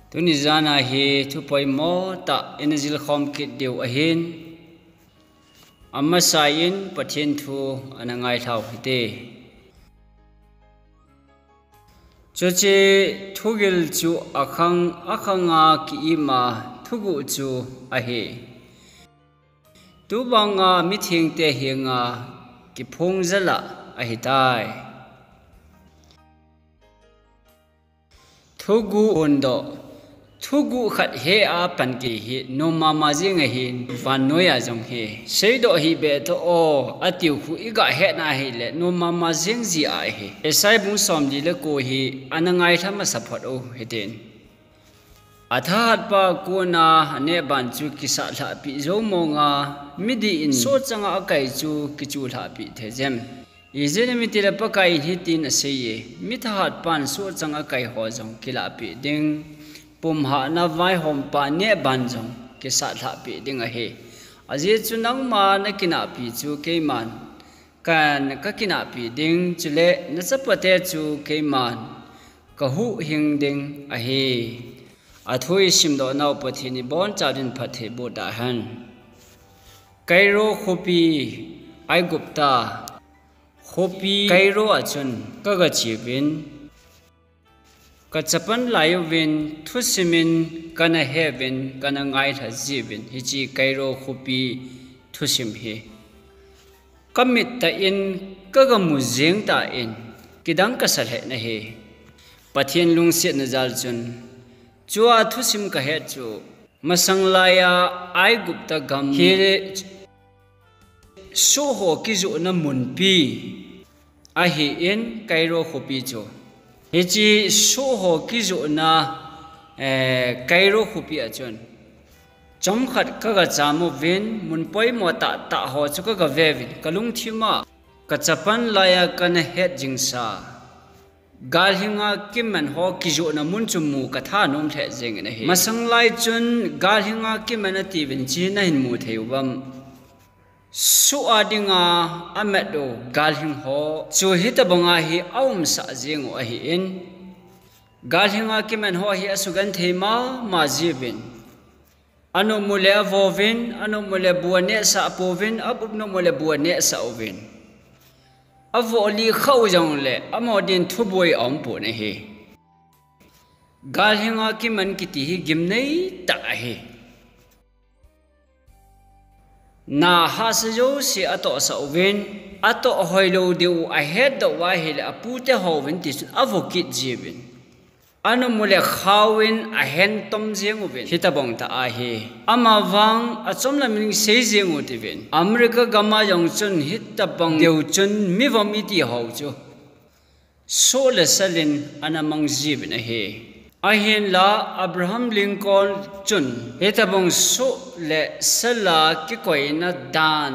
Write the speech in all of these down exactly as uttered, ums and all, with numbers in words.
Tuni jana hi thu poimo tah ina jilkhom kit diu ahin, amasa in Pathen thu ana ngailhau hite. Chuche thugil chu akhang akhanga ki-ima thuguh chu ahi. Tubanga mithengte henga kiphong jal a ahitai. Thuguh phondoh. Thuguh khat hea pan kiti hi nom mama jeng ahin, vannoiya jong hi seidoh hih beh tao atiu khu iga hetna hile nom mama jeng jia ahi. Isaiah bung somli le ko hi ana ngailha masa phot u hitin. Athahatpa kona aneh ban chu kisatlhahpeh jou monga, midih in sohchanga akai chu kichuhlhahpeh thei jem? Ijeh inem itile Pakaiyin hitin aseiye, mithahatpan sohchanga akai ho jong kilahpeh ding, pumhahna vaihompa neh ban jong kisatlhahpeh ding ahi. Ajeh chu nangma nakinahpi chu keiman kana kakinahpi ding, chule nachapate chu keiman kahuhhing ding ahi. Athu isimdoh nau Pathen in ibonchauvin phatthei boh tahen. Cairo khopi, Aigupta khopi Cairo a chun kaga cheuvin, kachapan laiuvin, thusim in kana heuvin, kana ngailha jiuvin, hiche Cairo khopi thusim hi kamit tah in kaga mu jeng tan, kidang kasa lheh nahi. Pathen lungsetna jal chun, chua thusim kahet chu, masang laiya Aigupta gam hi soh ho kijohna munpi ahin, Cairo khopi chu. Hiche soh ho kijohna, eh, Cairo khopi a chun, chomkhat kaga chamuvin, mun poimo tahtah ho chu kaga veuvin, kalungthima kachapan laiya kana het jingsa galhinga kiman ho kijohna mun chu mu kathanom lheh jengin ahi. Masang lai chun galhinga kiman atiuvin, hiche nahin mu thei uvem? Soh a dinga amat u galhing ho chu hitobanga hi aumsah jeng u ahin, galhinga kiman ho hi asugenthei mama jiuvin, anopmu le avouvin, anopmu le bu anehsah pouvin, anopmu le bu anehsah uvin, avoh li khah u jongle amaho din thuboi aumpon ahi. Galhinga kiman kiti hi gimnei tah ahi. Na hahsa jouse atohsah uvin, atoh hoilou diu ahetdoh uva ahile apute houvin tichun avo kit jiuvin, anopmu le khah uvin ahen tom jeng uvin, hitobang tah ahi. Amavang achomlam in sei jeng u tivin, America gam a jong chun hitobang deu chun mivom iti ho chu soh le sal in ana mang jiuvin ahi. Ahinla Abraham Lincoln chun hitobang soh le sal a kikoina dan,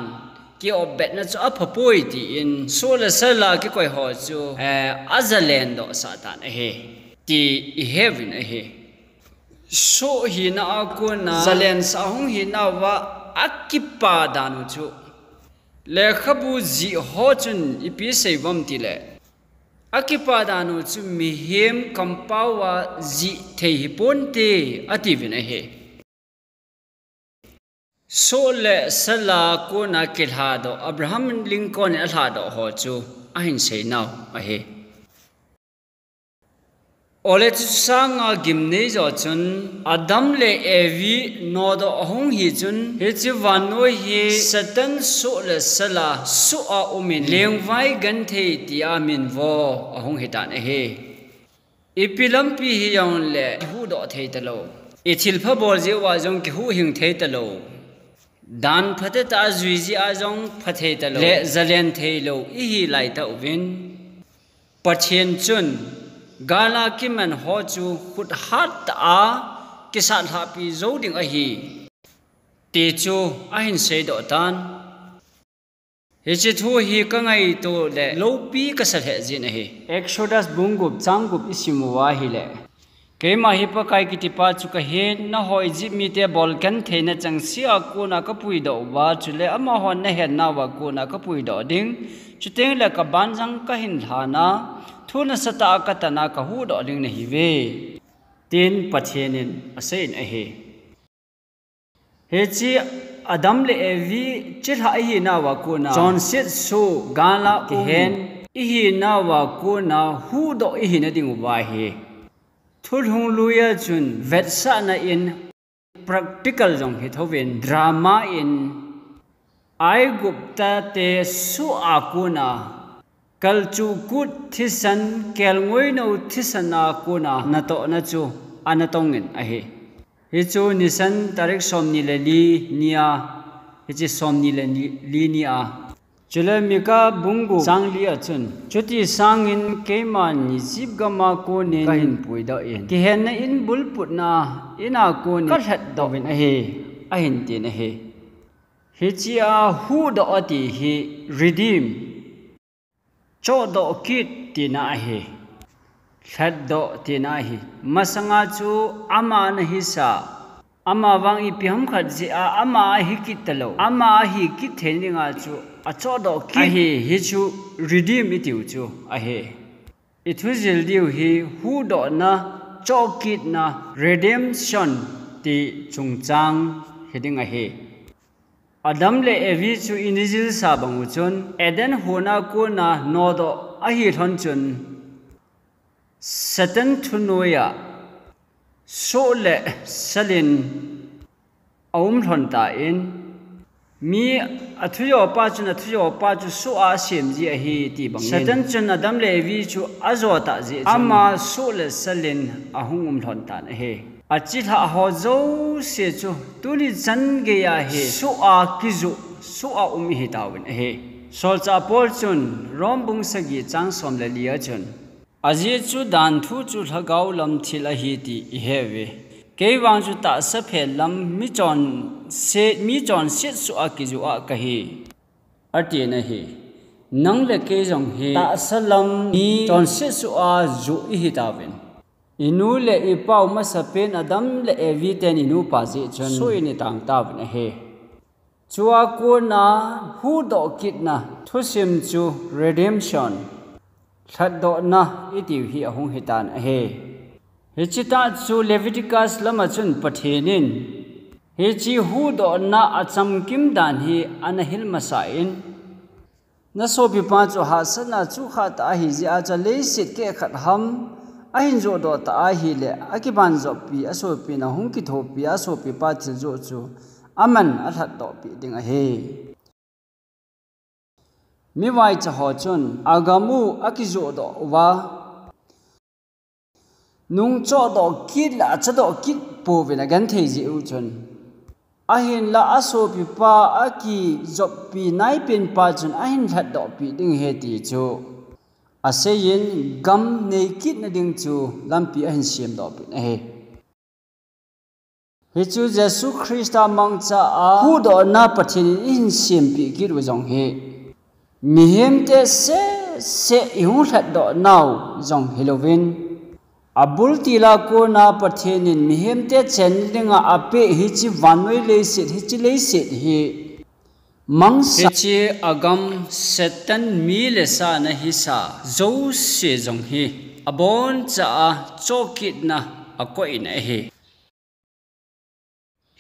kiopbetna chu aphapoi tin, soh le sal a kikoi ho chu, eh, ajalendoh sah tan ahi ti iheuvin ahi. Soh hina a kona jalensah hung hinauva akipa dan u chu lekhabu jih ho chun ipi sei uvem tile, akipa dan u chu mihem kampao a jih thei hiponte atiuvin ahi. Soh le sal a kona kilhadoh, Abraham Lincoln in alhadoh ho chu ahin seinau ahi. Ole chu sanga gimnei jo chun Adam le Evi nodoh ahung hi chun, hiche vannoi hi Satan soh le sal a soh a umin, lengvai genthei tia minvo ahung hitan ahi. Ipi lampi hijongle kihuhdoh thei talou, ithilpha bol jeh uva jong kihuhhing thei talou, dan phatecha jui jeh a jong phathei talou le jalen theilou ihi laitah uvin, Pathen chun gal a kiman ho chu khut hattah a kisatlhahpi jou ding ahi, ti chu ahin seidoh tan. Hiche thu hi kangaito le loupi kasa lheh jin ahi. Exodus bung gup chang gup isim uva ahile, keima hi Pakai kitipa chu kahin, nangho Egypt mite bolkan theina chengse a kona kapuidoh uva, chule amahon nahennauva kona kapuidoh ding, chutengle kabanjang kahin lhana, thu nasatah a katana kahuhdoh ding nahiuve. tin Pathen in aseiyin ahi. Hiche Adam le Evi chilhah ihinauva kona chonset soh, galhah, kihen ihinauva kona huhdoh ihina diuva ahi. Thulhung lui a chun vetsahna in practical jong hithouvin drama in Aigupta te soh a kona kalchuh kut thisan, kelngoinou thisan a kona natohna chu ana tongin ahi. Hichu Nisan tarik somni le li nia, hiche somni le li nia. Chule Mika bung gup chang li a chun, chuti sangin keiman Egypt gam a konin kahin puidoh in, kihenna in bulputna in a konin kalhatdoh uvin ahi, ahin tin ahi. Hiche a huhdoh ati hi redeem, chohdoh kit tina ahi, lhatdoh tina ahi. Masanga chu ama ana hisa, ama vang ipi ham khat jeh a ama ahi kit talou, ama ahi kit thei dinga chu achohdoh kit ahi, hichu redeem itiu chu ahi. Ithu jil diu hi huhdohna, chohkitna, redemption ti chungchang hiding ahi. Adam le Evi chu ina jilsa bang u chun Eden hon a kona nodoh ahi lhon chun Satan thunoi a soh le salin aum lhon tan, mi athujopa chun athujopa chu soh a asem ji ahi ti bangin Satan chun Adam le Evi chu ajo tah jeh chun ama soh le salin ahung um lhon tan ahi. Achilhah ho jouse chu tuni chan geiya hi soh a kijoh, soh a um ihitauvin ahi. Solchah Paul chun Rom bung sagi chang som le li a chun, ajeh chu danthu chu lhagao lam thil ahi ti iheuve. Kei vang chu tahsa phet lam mi chonset, mi chonset soh a kijoh a kahi, atin ahi. Nang le kei jong hi tahsa lam mi chonset soh a joh ihitauvin. Inu le ipau masapen Adam le Evi ten inupa jeh chun soh in itang tauvin ahi. Chua kona huhdoh kitna thusim chu redemption, lhatdohna itiu hi ahung hitan ahi. Hiche tah chu Leviticus lama chun Pathen in hiche huhdohna achamkim dan hi ana hil masan, nasopipa chu hahsatna chu khah tah ahi jeh a chu leiset keh khat ham ahin johdoh tah ahile, akiban joppi, asopin ahung kithopi, asopipa thil joh chu aman alhatdohpeh ding ahi. Mi vaicha ho chun agam u akijohdoh uva, nung chohdoh kit le achadoh kit pouvin agenthei jeh u chun, ahinla asopipa akijoppi naipenpa chun ahin lhatdohpeh ding ahi ti chu aseiyin, gam nei kitna ding chu lampi ahin semdohpeh in ahi. Hichu Jesu Christa mangcha a huhdohna Pathen in eihin sempeh kit u jong hi mihemte seh seh ihung lhatdoh nau jong hilouvin, abul tila kona Pathen in mihemte chenna dinga apeh hiche vannoi leiset, hiche leiset hi mangsa, hiche agam Satan mi le sa ana hisa jouse jong hi aboncha a chohkitna akoh in ahi.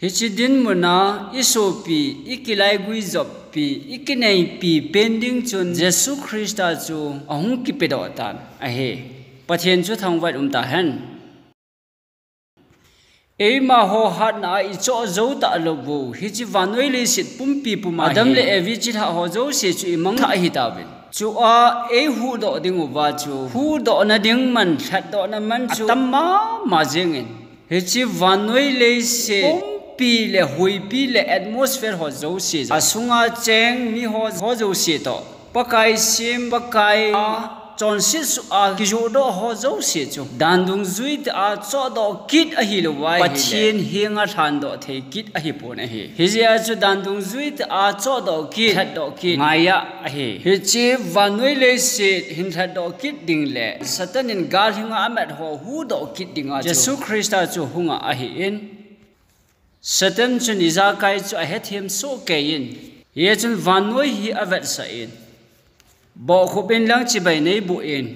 Hiche dinmun a isopi, ikilaigui joppi, ikineipi pen ding chun Jesu Christa chu ahung kipedoh tan ahi. Pathen chu thangvah in umtahen. Eimaho hatna a ichoh jou talou u hiche vannoi leiset pumpi puma Adam le Evi chilhah ho jouse chu imangthah ahitauvin, chua eihuhdoh ding uva chu huhdohna ding man, lhatdohna man chu atam mama jengin, hiche vannoi leiset pumpi le huipi le atmosphere ho jouse, asunga cheng miho, ho jouse toh Pakai sem, Pakai a chonset soh a kijohdoh ho jouse chu dan dungjuitah a chohdoh kit ahilouva ahile Pathen henga lhandoh thei kit ahipon ahi. Hijeh a chu dan dungjuitah a chohdoh kit, lhatdoh kit ngaiya ahi. Hiche vannoi leiset hin lhatdoh kit ding le Satan in gal hinga amat ho huhdoh kit dinga chu Jesu Christa chu hunga ahin, Satan chun ijakai chu ahethem sohkeiyin, hijeh chun vannoi hi avetsah in, bohkhup inlang chibai neiboh in,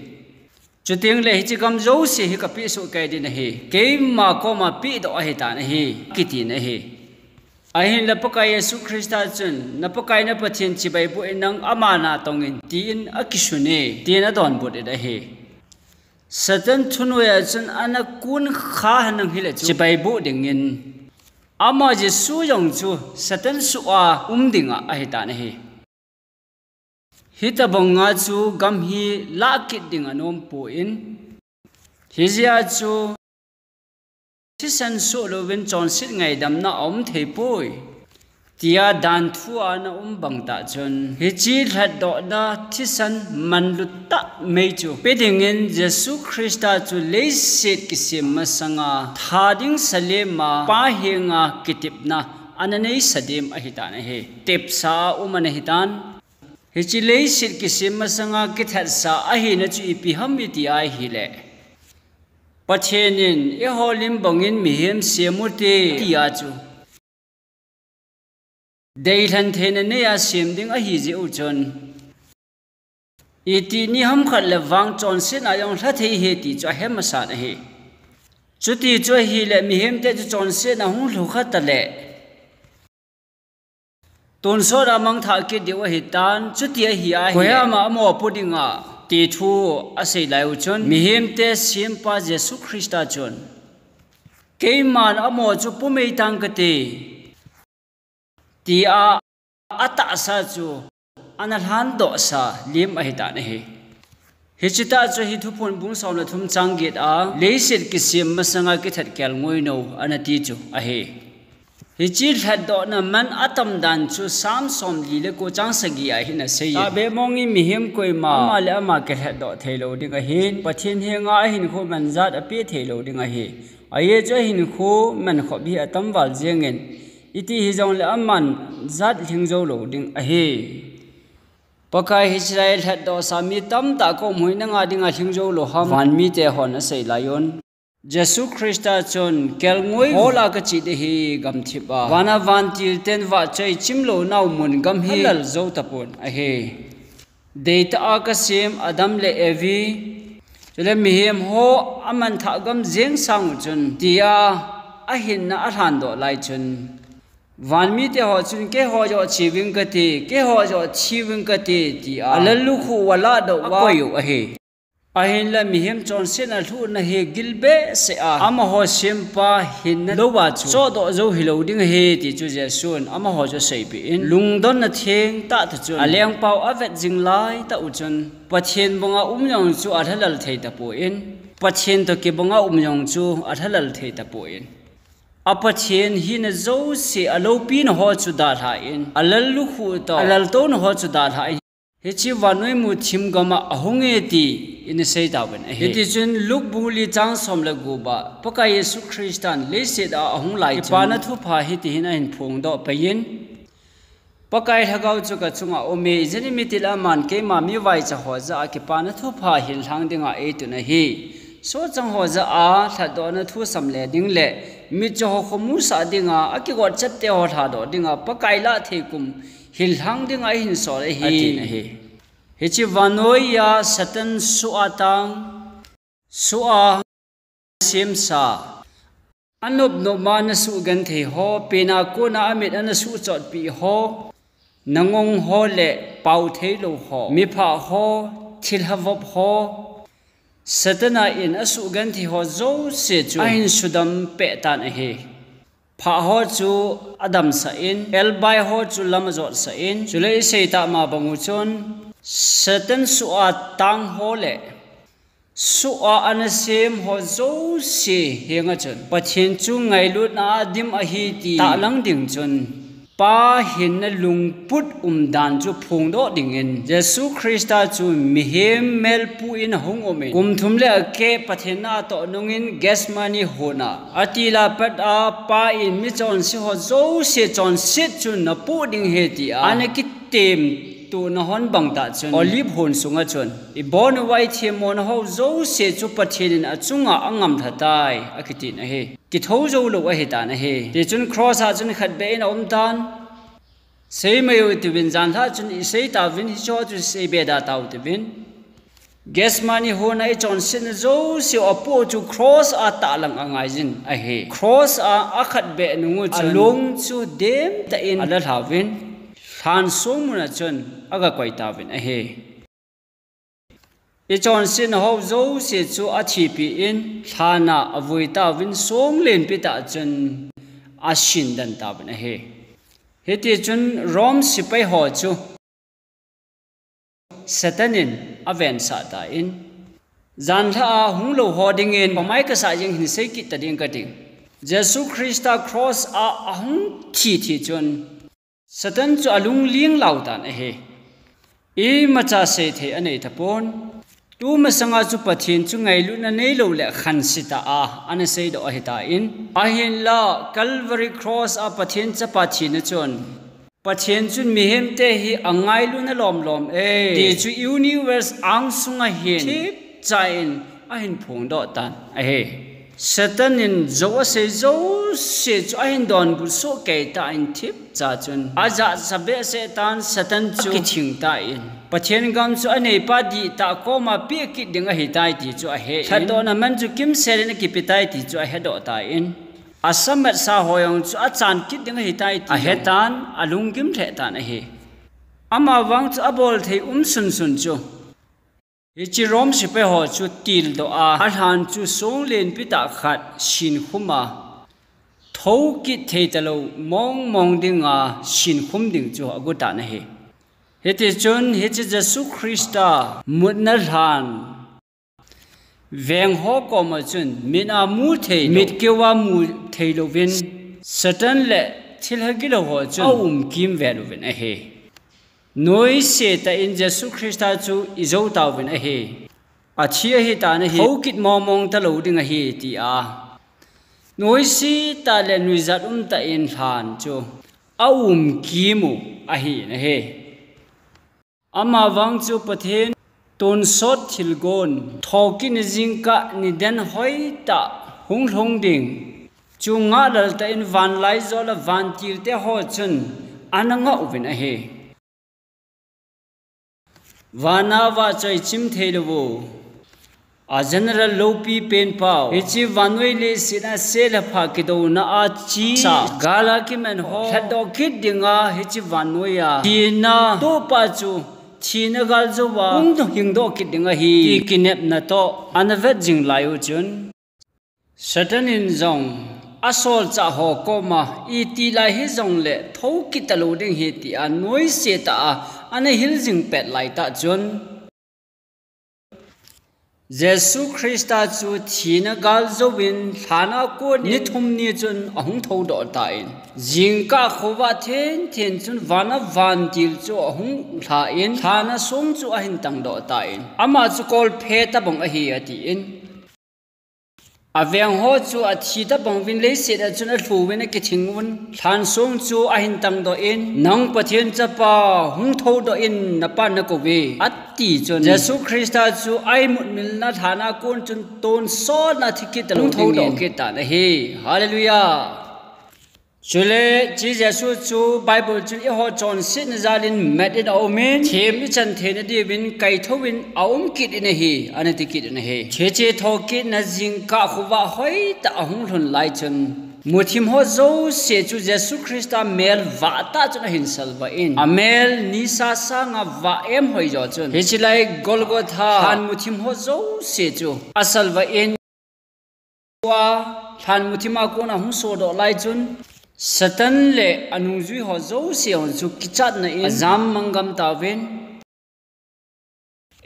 Chuteng le hiche gam jouse hi kapeh soh kei ding ahi. Keima koma pehdoh ahitan ahi, kitin ahi. Ahinla Pakai Jesu Christa chun, na Pakai na Pathen chibai boh in nang ama natong in, tin akisun e, tin adonbut in ahi. Satan thunoiya chun ana kun kha nang hile chu chibai boh dingin, ama Jesu jong chu Satan soh a um dinga ahitan ahi. Hitobanga chu gam hi lah kit ding anom poi. Hijeh a chu thisan soh louvin chonset ngaidamna aum thei poi, tia danthu a ana um bang tah chun, hiche lhatdohna thisan manlu tah mai chu pe dingin Jesu Christa chu leiset kisem masanga tha ding salem a Pa henga kitepna ana neisa dem ahitan ahi. Tepsa a um ana hitan. Hiche leiset kisem masanga kithatsa ahina chu ipi ham iti ahile, Pathen in eiho lim bangin mihem sem ute, tia chu deilhen theina neiya sem ding ahi jeh u chun, iti ni hamkhat le vang chonsetna jong lha thei ahi ti chu ahem masan ahi. Chuti chu ahile mihemte chu chonsetna hung lhu kha tale tonsot a mangthah kit diu ahitan, chuti ahi ahile koiham a amaho po dinga, ti thu asei lai u chun, mihemte sempa Jesu Christa chun, keiman amaho chu pomei tang kate, tia atahsa chu ana lhandohsa lim ahitan ahi. Hiche tah chu hi Thuphon bung som le thum chang get a, leiset kisem masanga kithat kelngoi nou ana ti chu ahi. Hiche lhatdohna man atam dan chu Sam somli le ko chang sagi a hin asei e. Tahbeh mong in mihem koima ama le ama kilhatdoh thei lou ding ahin, Pathen henga ahinkho man jat apeh thei lou ding ahi. Ajeh chu ahinkho mankhop hi atam val jengin, iti hijongle aman jat lhing jou lou ding ahi. Pakai hiche lai lhatdohsa mi tamtah kaum u hi nanga dinga lhing jou lou ham, vanmite hon asei lai un. Jesu Christa chun, kelngoi hol a kache ding ahi gamthip a, vana vantil ten vahchoi chim lounau mun gam hi alal jou tapon ahi. Deitah a kasem Adam le Evi, chule mihem ho amanthah gam jeng sang u chun, tia ahinna alhandoh lai chun, vanmite ho chun, keiho joh che uving kate, keiho joh thi uving kate, tia alallukhuh u alahdoh uva akoi u ahi. Ahinla mihem chonsetna lhuhna hi gil behseh a, amaho sempa hinna louva chu chohdoh jou hilou ding ahi ti chu Jesun amaho chu aseipeh in, lungdonna thengtah tah chun alengpau avet jing laitah u chun, Pathen banga um jong chu alhalal thei tapon, Pathen toh kibanga um jong chu alhalal thei tapon, a Pathen hina jouse, aloupina ho chu dalhan, alallukhuh toh alaltouna ho chu dalhan, hiche vannoi muthim gama ahunge tin asei tauvin ahi. Hitichun Luke bung li chang som le gup a, Pakai Jesu Christan leiset a ahung lai chun, Kipana Thupha hitihin ahin phongdoh paiyin, Pakai Lhagao chu kachunga aume, ijeh inem itile aman keima mivaicha ho jah a Kipana Thupha hinlhang dinga eitun ahi. Sochang ho jah a lhatdohna thu samle ding le, mitcho ho khomusah dinga, akigot chapte ho lhadoh dinga, Pakai lahthei kum hinlhang dinga eihinsol ahi, atin ahi. Hiche vannoiya Satan soh a tang, soh a semsa, anop nop ma nasuhgenthei ho, pena kona amit anasuhchotpeh ho, nangong ho le pao theilou ho, miphah ho, thilha vop ho, Satan a in asuhgenthei ho jouse chu ahin sudam peh tan ahi. Phah ho chu adamsah in, elbai ho chu lam ajotsah in, chule isei tah ma bang u chun, Satan soh a tang ho le soh a anasem ho jouse henga chun, Pathen chu ngailutna a dim ahi ti tahlang ding chun, Pa hinna lungput umdan chu phongdoh dingin, Jesu Christa chu mihem melpu in ahung umin, kum thum le akeh Pathen na atoh nungin Gethsemane hon a, atila pat a, Pa in michonse ho jouse chonset chu napoh ding ahi tia ana kitemtona hon bang tah chun, Olive hon sunga chun, ibon uva ithemmona ho jouse chu Pathen in achunga angamlha tai, akitin ahi. Kithou joulou ahitan ahi. Tichun cross a chun khatbeh in aumtan. Seimai u tiuvin, janlhah chun isei tauvin, hicheho chu seibe da tau tiuvin. Gethsemane hon a ichonsetna jouse apoh chu cross a tahlang angaijin ahi. Cross a akhatbeh nung u chun alung chu demtah in alalhauvin, lhan songmun a chun agakoi tauvin ahi. Ichonsetna ho jouse chu athipeh in, lhan a avui tauvin, songlenpi tah chun asindan tauvin ahi. Hitichun Rome sepai ho chu Satan in avensah tan, janlhah a hunglou ho dingin pamai kasah jeng hin seikit tading kading. Jesu Christa cross a ahung thi thi chun Satan chu alung linglau tan ahi. Imacha seithei anei tapon. Tumasanga chu Pathen chu ngailutna neilou le khansetah a ana seidoh ahitan, ahinla Calvary cross a Pathen chapa thina chun Pathen chun mihemte hi angailutna lomlom e ti chu universe angsunga hin thipcha in ahin phongdoh tan ahi. Satan in jou asei jouse chu ahin donbut sohkei tan thipcha chun ajahcha behseh tan. Satan chu akithing tan, Pathen gam chu aneipa dihtah koma peh kit ding ahitai ti chu ahen, lhatdohna man chu kimsel in akipetai ti chu ahedoh tan, asamatsa ho jong chu achan kit ding ahitai ti ahetan, alunggim lheh tan ahi. Amavang chu abolthei um sunsun chu hiche Rome sepai ho chu tildoh a, alhan chu songlenpi tah khat sinkhum a, thoukit thei talou mongmong dinga sinkhum ding chu agotan ahi. Hitichun hiche Jesu Christa mutna lhan veng ho koma chun mit a mu theilou, mit keu a mu theilouvin, Satan le thilha gilou ho chun aumkimvel uvin ahi. Noisetah in Jesu Christa chu ijou tauvin ahi. Athi ahitan ahi, thoukit mongmong talou ding ahi tia noisetah le nuijat umtah in lhan chu aumkimu ahin ahi. Amavang chu Pathen tonsot thilgon, thokitna jingkah niden hoitah hunglhung ding chu ngahlal tah in vanlaijol a vantilte ho chun ana ngah uvin ahi. Vana vahchoi chim theilou u, a general loupi penpau, hiche vannoi leiset a sel le pha kidouna a chesa, gal a kiman ho lhatdoh kit dinga hiche vannoi a thina tohpa chu thina gal jouva hung hingdoh kit ding ahi ti kinepna toh ana vet jing lai u chun, Satan in jong asolchah ho koma iti lai hijongle thoukit talou ding ahi tia noisetah a ana hil jing pet laitah chun, Jesu Christa chu thina gal jouvin lhan a kon ni thum ni chun ahung thoudoh tan, jingkah khovah thenthen chun vana vantil chu ahung lhan, lhan a song chu ahin tangdoh tan, ama chu kolphe tabang ahi atin, aveng ho chu athi tabang uvin leiset a chun alhu uvin akithing uvin, lhan song chu ahin tangdoh in, nang Pathen chapa hung thoudoh in, napan nakou ve ati chun, Jesu Christa chu a imutmilna lhan a kon chun tonsot a thikit talou dingin hung thoudoh kit tan ahi. Hallelujah. Chule hiche Jesu chu Bible chun eiho chonsetna jal in mat in aumin, them ichan theina diuvin kaithouvin aum kit in ahi, ana ti kit in ahi. Hiche thokitna jingkah khovah hoitah ahung lhun lai chun, muthim ho jouse chu Jesu Christa mel vahtah chun ahin salvah in, amel nisa sanga vah em hoijo chun, hiche lai Golgotha lhan muthim ho jouse chu asalvah in, tua lhan muthim a kon ahung sodoh lai chun, Satan le anungjui ho jouse hon chu kichatna in ajam manggam tauvin,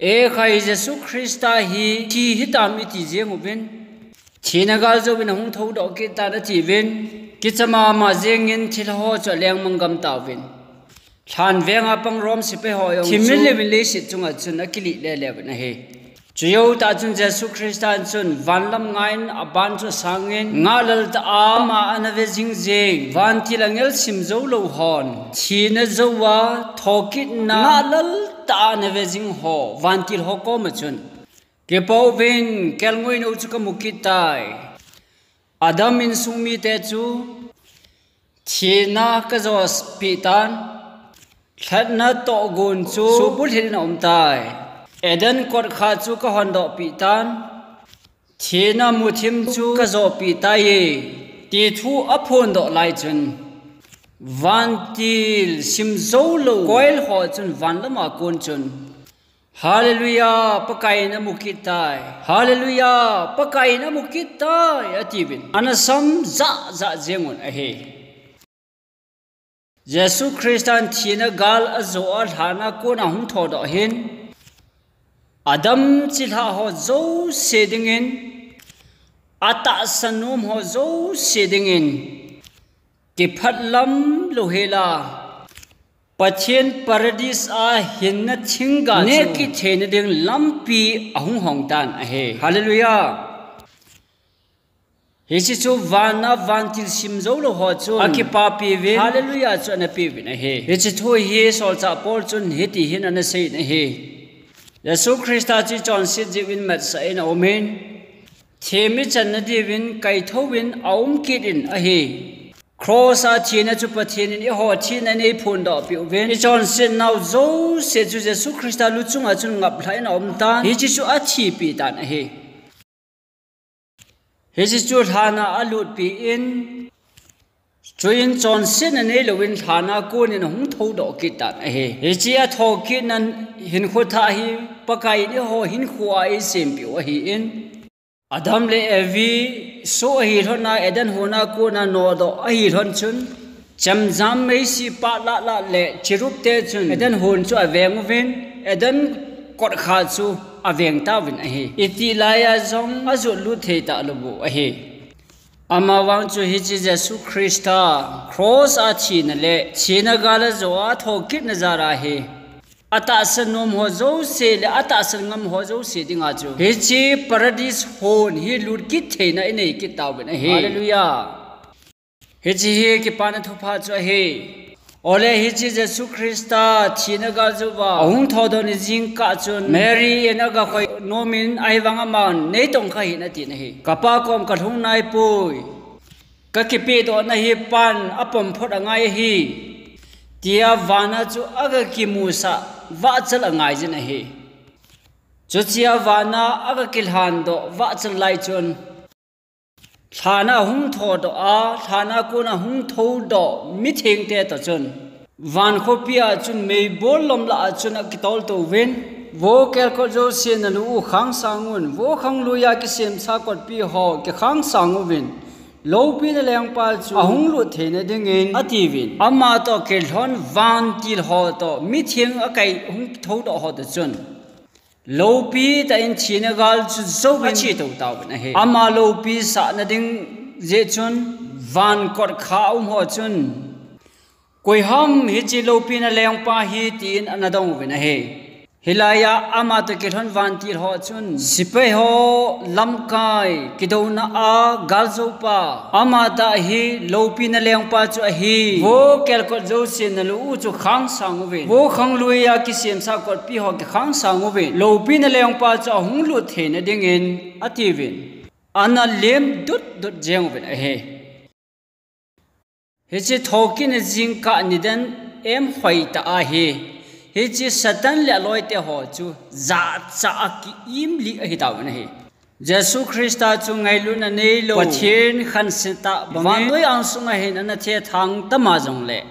ekhai Jesu Christa hi thi hitam iti jeng uvin, thina gal jouvin ahung thoudoh kit tan atiuvin, kicha mama jengin thilha ho chu aleng manggam tauvin, lhan venga pang Rome sepai ho jong thim chu leleuvin leiset chunga chun akilih leleuvin ahi. Chujoutah chun Jesu Christa in chun vanlam ngah in aban chu asangin, ngahlal tah a ama ana ve jing jeng, vantil angel sim joulou hon thina jouva thokitna ngahlal tah a ana ve jing ho vantil ho koma chun, kipouvin, kelngoi nou chu kamu kit tai. Adam insung mite chu thina kajopeh tan, lhatna tohgon chu suhbulhit in aum tai. Eden kotkha chu kahondohpeh tan, thina muthim chu kajohpeh tai, ti thu aphondoh lai chun, vantil simjoulou koil ho chun van lama kon chun, Hallelujah, Pakaiyin amu kit tai. Hallelujah, Pakaiyin amu kit tai, atiuvin. Ana sam jah jah jengun ahi. Jesu Christan thina gal ajoh a lhana kona hung thoudoh hin, adam chilhah ho jouse dingin, atahsa nom ho jouse dingin, kiphatlam louhela, Pathen Paradise a hinna thingga chu neh kit theina ding lampi ahung hong tan ahi. Hallelujah. Hiche chu vana vantil simjoulou ho chun akipapi uvin, Hallelujah chu ana peuvin ahi. Hiche thu hi solchah Paul chun hitihin ana seiyin ahi. Jesu Christa chu ichonset jeh uvin matsah in aumin, them ichanna diuvin kaithouvin aum kit in ahi. Cross a thina chu Pathen in eiho thina in eiphondoh peh uvin, ichonset nau jouse chu Jesu Christa luchunga chun ngaplhah in aum tan, hiche chu athipeh tan ahi. Hiche chu lhana alutpeh in, chuin chonsetna neilouvin lhana konin ahung thoudoh kit tan ahi. Hiche athou kitna hinkho thah hi Pakaiyin eiho hinkhoa eisempeh u ahin, Adam le Evi soh ahi lhona Eden hona kona nodoh ahi lhon chun, chemjam meisi pah lah lah le cherub te chun Eden hon chu aveng uvin, Eden kotkha chu aveng tauvin ahi. Itih laiya jong ajot lut thei talou u ahi. Amavang chu hiche Jesu Christa cross a thina le thina gal ajoh a athou kitna jal a hi, atahsa nom ho jouse le atahsan ngam ho jouse dinga chu hiche Paradise hon hi lut kit theina inei kit tauvin ahi. Hallelujah. Hiche hi kipana thupha chu ahi. Ole hiche Jesu Christa thina gal jouva ahung thoudoh ni jingkah chun Mary in agakhoi nomin ahivang aman neitongkha hih in atin ahi. Kapa kom kalhung naipoi. Kakipehdohna hi pan apom phot angai ahi, tia vana chu agakimusah vahchal angaijin ahi. Chuchea vana agakilhandoh vahchal lai chun, lhana ahung thoudoh a, lhana kona hung thoudoh mithengte toh chun, van khopia chun meibol lom lah a chun akitol touvin, vo kelkot jouse nalu u khangsang un, vo khangluiya kisemsa kotpi ho kikhangsang uvin, loupina lengpa chu ahung lut theina dingin, atiuvin. Amatoh kilhon vantil ho toh mitheng akai hung thoudoh ho toh chun, loupi tah in thina gal chu jouvin achetou tauvin ahi. Ama loupi sahna ding jeh chun, van kotkha a um ho chun, koiham hiche loupina lengpa hi, tin ana dong uvin ahi. Hilaiya amatoh kilhon vantil ho chun, sepai ho, lamkai, kidouna a galjoupa, amatah hi loupina lengpa chu ahi. Vo kelkot jouse nalu u chu khangsang uvin, vo khangluiya kisemsa kotpi ho kikhangsang uvin, loupina lengpa chu ahung lut theina dingin, atiuvin, ana lemdut dut jeng uvin ahi. Hiche thoukitna jingkah niden em hoitah ahi, hiche Satan le aloite ho chu jachat a ki-imlih ahitauvin ahi. Jesu Christa chu ngailutna neilou, Pathen khansetah bangin vannoi angsunga hin ana thethang tama jongle,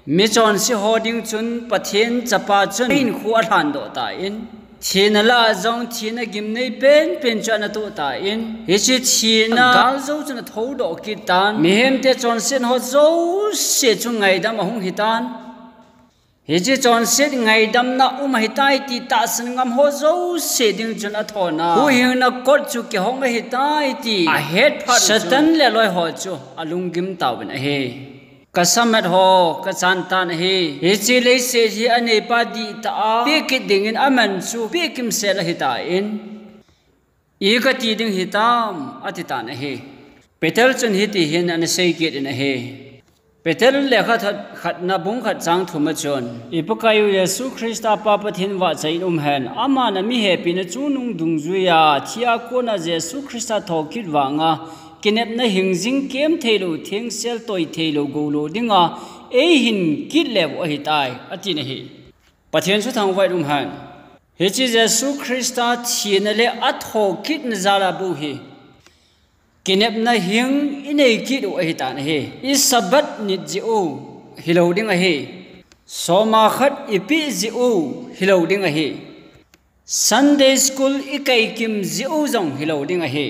michonse ho ding chun Pathen Chapa chun ahinkho alhandoh tan, thina lah a jong thina gimnei penpen chu ana toh tan, hiche thina galjou chun athoudoh kit tan, mihemte chonset ho jouse chu ngaidam ahung hitan. Hiche chonset ngaidamna um ahitai ti tahsan ngam ho jouse ding chun athona huhhingna kot chu kihong ahitai ti ahetphat Satan le aloi ho chu alunggim tauvin ahi. Kasamat ho, kachan tan ahi. Hiche leiset hi aneipa dihtah a peh kit dingin aman chu peh kimsel ahitan, ikati ding hitam, atitan ahi. Peter chun hitihin ana seikit in ahi. Peter lekhathot khatna bung khat chang thum a chun, I Pakaiyu Jesu Christa Pa Pathen vahchoi in umhen, aman amihepina chungnung dungjuiya thia kona Jesu Christa thoukit vanga kinepna hingjing kemtheilou, thengsel toitheilou, goulo dinga eihin kitleu ahitai, atin ahi. Pathen thuthangvah in umhen. Hiche Jesu Christa thina le athokitna jal a bou hi kinepna hing inei kit u ahitan ahi. I Sabbath nit jeh u hilou ding ahi. Soma khat ipeh jeh u hilou ding ahi. Sunday school ikaikim jeh u jong hilou ding ahi.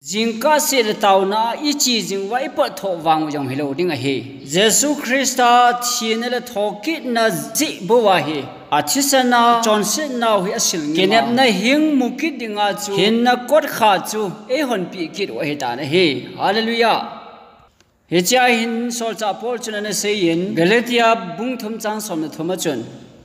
Jingkah seh le taona a iche jing uva ipot thoh vang u jong hilou ding ahi. Jesu Christa thina le thokitna jeh bou ahi. Athisan a chonsetnau hi asil ngim a, kinepna hing mu kit dinga chu hinna kotkha chu eihonpeh kit u ahitan ahi. Hallelujah. Hichea hin solchah Paul chun ana seiyin, Galatia bung thum chang som le thum a chun,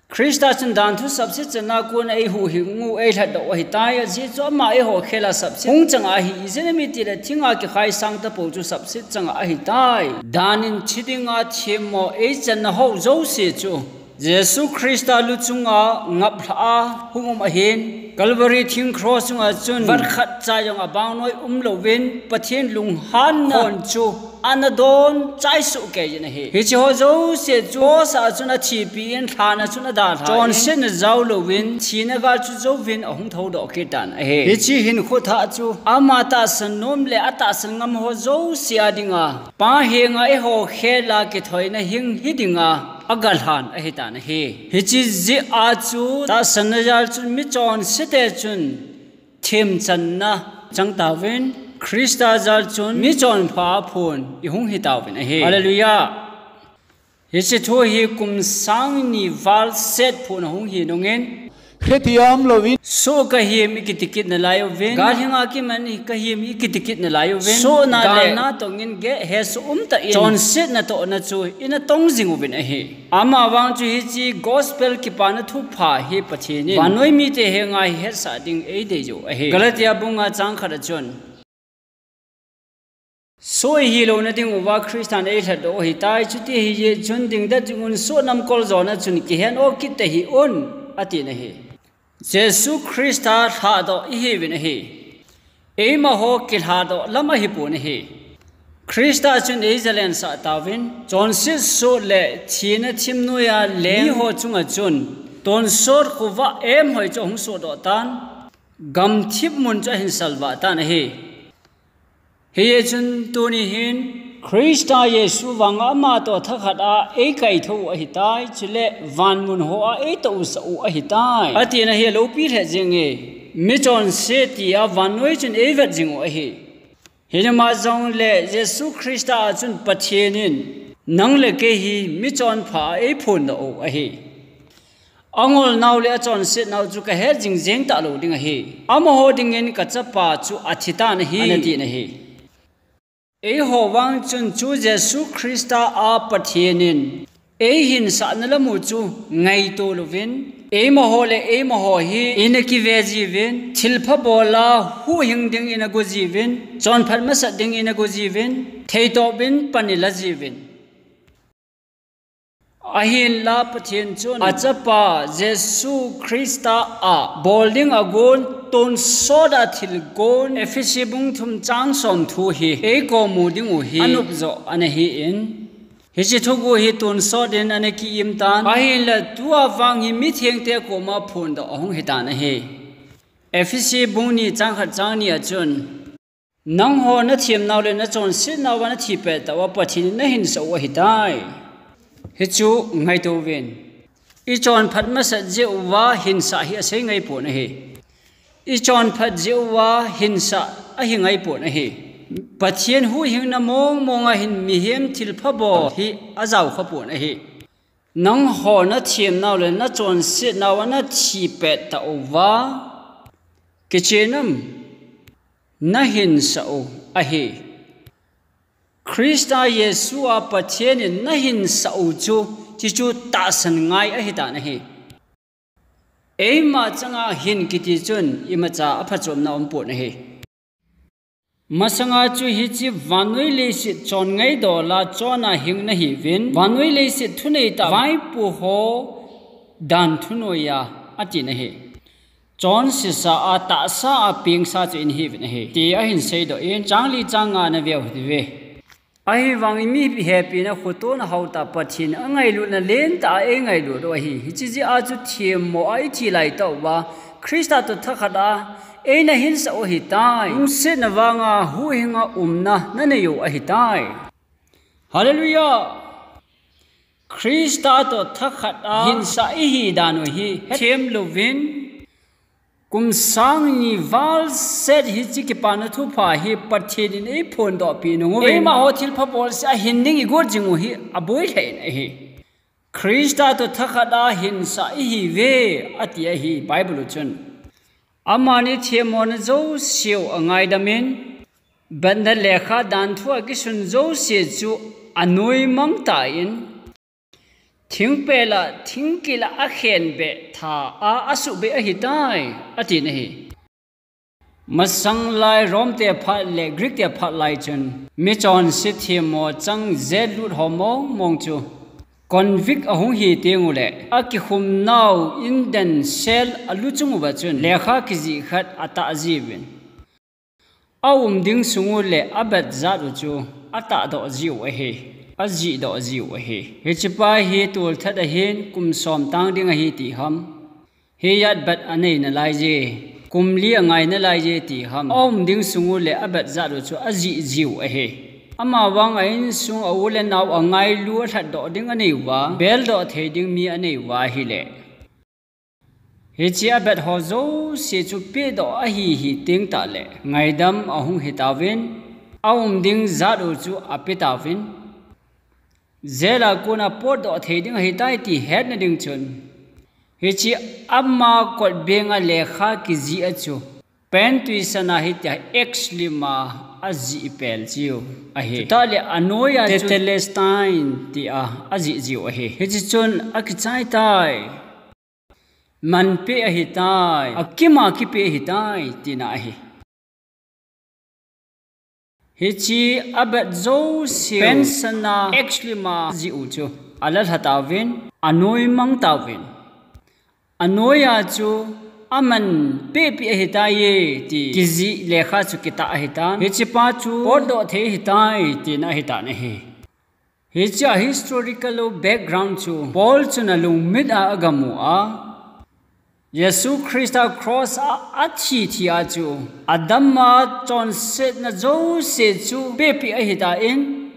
Christa chun danthu sapset channa kona eihuhhing u eilhatdoh u ahitai, ajeh chu ama eiho khel a sapset hung chang ahi, ijeh inem itile thinga kikhai sang tapou chu sapset chang ahitai. Dan in thi dinga themmo eichanna ho jouse chu Jesu Christa luchunga ngaplhah a hung um ahin, Calvary thing cross chunga chun vat khat cha jong abang noi umlouvin, Pathen lunghanna khon chu ana don chai soh kei in ahi. Hiche ho jouse chu cross a chun athipi in, lhan a chun adalhan, chonsetna jaolouvin, thina gal chu jouvin ahung thoudoh kit tan ahi. Hiche hinkho thah chu ama tahsan nom le atahsan ngam ho jouse a dinga Pa henga eiho khel a kithoina hing hi dinga agalhan ahitan ahi. Hiche jeh a chu tahsanna jal chun michonse te chun themchanna chang tauvin, Christa jal chun michonpha a phon ihung hi tauvin ahi. Hallelujah. Hiche thu hi kum sang ni val set phon ahung hi nungin, Kheti a umlouvin, soh kahim ikiti kit nalai uvin, gal henga kiman kahim ikiti kit nalai uvin, sohna le galna tongin geh hesoh umtah in chonsetna tohna chu ina tong jing uvin ahi. Amavang chu hiche gospel kipana thupha hi Pathen in vannoi mite henga hi hetsah ding eidei u ahi. Galatia bung nga chang khat a chun, Soh ihilouna ding uva Christan eilhatdoh u ahitai, chuti ahijeh chun dingdet jing un, soh namkol jona chun kihen o kit tahih un, atin ahi. Jesu Christa lhahdoh ihiuvin ahi. Eimaho kilhahdoh lam ahipon ahi. Christa chun eijalensah tauvin, chonset soh le thina thim noiya leng miho chunga chun tonsot khovah emhoi chu ahung sohdoh tan, gamthip mun chu ahin salvah tan ahi. Hijeh chun tuni hin Christa Jesu vanga amatoh thakhat a eikaithou u ahitai, chule vanmun hoa eitousah u ahitai, atina hi aloupi lheh jenge. Michonse tia vannoi chun eivet jing u ahi. Hinama jongle Jesu Christa a chun Pathen in nang le kei hi michonpha a eiphondoh u ahi. Angolnau le achonsetnau chu kahet jingjeng talou ding ahi. Amaho dingin kachapa chu athitan ahi, ana tin ahi. Eiho vang chun chu Jesu Christa a Pathen in eihinsahna lamu chu ngaito louvin, eimaho le eimaho hi ina kive jiuvin, thilpha bola huhhing ding ina go jiuvin, chonphat masat ding ina go jiuvin, theitobin pan ila jiuvin. Ahinla Pathen chun achapa Jesu Christa a bol ding agon, tonsot a thilgon, Ephesi bung thum chang som thu hi eikom u ding u hi anop joh ana hin, hiche thugu hi tonsot in ana ki-im tan, ahinla tua vang hi mithengte koma phondoh ahung hitan ahi. Ephesi bung ni chang khat chang ni a chun, Nangho nathemnau le nachonsetnau va nathi pettah uva Pathen in nahinsah u ahitai. Hichu ngaito uvin. Ichonphat masat jeh uva hinsah hi asei ngaipon ahi. Ichonphat jeh uva hinsah ahi ngaipon ahi. Pathen huhhingna mongmong a hin mihem thilpha bol hi ajao khapon ahi. Nangho nathemnau le nachonsetnau va nathi pettah uva, kichen am, nahinsah u ahi. Christa Jesu a Pathen in nahinsah u chu, chuchu tahsan ngai ahitan ahi. Eima changa hin kiti chun imacha aphachomna umpon ahi. Masanga chu hiche vannoi leiset chon ngaidol a chon a hing nahiuvin, vannoi leiset thuneitah vaipo ho dan thunoiya atin ahi. Chonsesa a tahsa a pengsa chu in hiuvin ahi, ti ahin seidoh in, chang li chang nga na veu hite uve. Ahivangin mipi hepina khotona haotah Pathen angailutna lentah a eingailut u ahi. Hiche jeh a chu themmo a ithi laitah uva, Christa toh thakhat a eina hinsah u ahitai. Lungsetna vanga huhhinga umna nanei u ahitai. Hallelujah! Christa toh thakhat a hinsah ihi dan u hi hethem louvin, kum sang ni valset hiche kipana thupha hi Pathen in eiphondoh peh nung uvin, eimaho thilpha bolseh a hin ding igot jing u hi aboi lheh in ahi. Christa toh thakhat a hinsah ihiuve, ati ahi Bible u chun. Amani themmona jouse u angaidam in, betna lekha danthu a kisun jouse chu anoimang tan, thingpel a thingkil a akhenbeh tha a asuhbeh ahitai, atin ahi. Masang lai Rome te phat le Greek te phat lai chun michonse themmo chang jail lut ho mong mong chu convict ahung hi teng uleh akikhum nau in den cell a lu chung uva chun lekha kijih khat atah jiuvin, aum ding sung u le abet jat u chu atahdoh jiu ahi, ajihdoh jiu ahi. Hiche pa hi tolthat ahin kum som tang ding ahi ti ham, hijat bet anei nalai je, kum li angai nalai je ti ham, aum ding sung u le abet jat u chu ajih jiu ahi. Amavang a insung a u le nao angailu alhatdoh ding anei uva, beldoh thei ding mi anei uva ahileh, hiche abet ho jouse chu pehdoh ahi hi teng tahleh ngaidam ahung hitauvin, aum ding jat u chu apetauvin, jail a kona potdoh thei ding ahitai ti hetna ding chun, hiche ama kotbeng a lekha kijih a chu pentui sana hitia X lim a ajih pel jiu ahi. Chutah le anoiya chu Tetelestai tia ajih jiu ahi. Hiche chun akichai tai. Manpeh ahitai, akima kipeh ahitai, tina ahi. Hiche abet jouse pen sana X lim a jih u chu alalha tauvin, anoimang tauvin, anoiya chu amanpeh pi ahitai e ti kijih lekha chu kitah ahitan. Hiche pa chu potdoh thei ahitai, tina ahitan ahi. Hiche a historical background chu Paul chun alungmit a agamu a, Jesu Christa cross a athi thi a chu adam a chonsetna jouse chu pehpeh ahitan,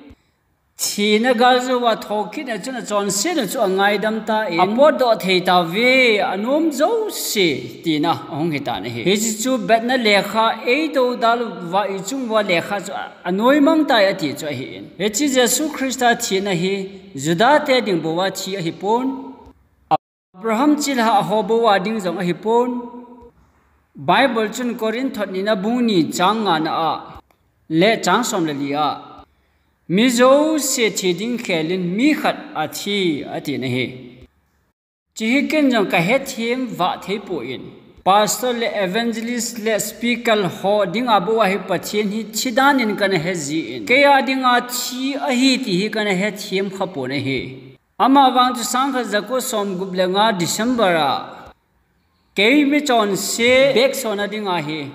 thina gal jouva thokitna chun achonsetna chu angaidam tan, apotdoh thei tauve, anom jouse, tina ahung hitan ahi. Hiche chu betna lekha eidoudal uva ichung uva lekha chu anoimang tai ati chu ahin. Hiche Jesu Christa thina hi Juda te ding bouva thi ahipon, Abraham chilhah ho bouva ding jong ahipon. Bible chun Corinth thot nina bung ni chang ngana a le chang som le li a, mi jouse thi ding khelin mi khat athi, atin ahi. Hiche hi ken jong kahethem vah theipon, pastor le evangelist le speaker ho dinga bouva hi Pathen hi thi danin kana he jin, keiya dinga thi ahi ti hi kana hethem khapon ahi. Amavang chu sangkhat jako somgup le nga December a, kei michonse bek sona dinga hi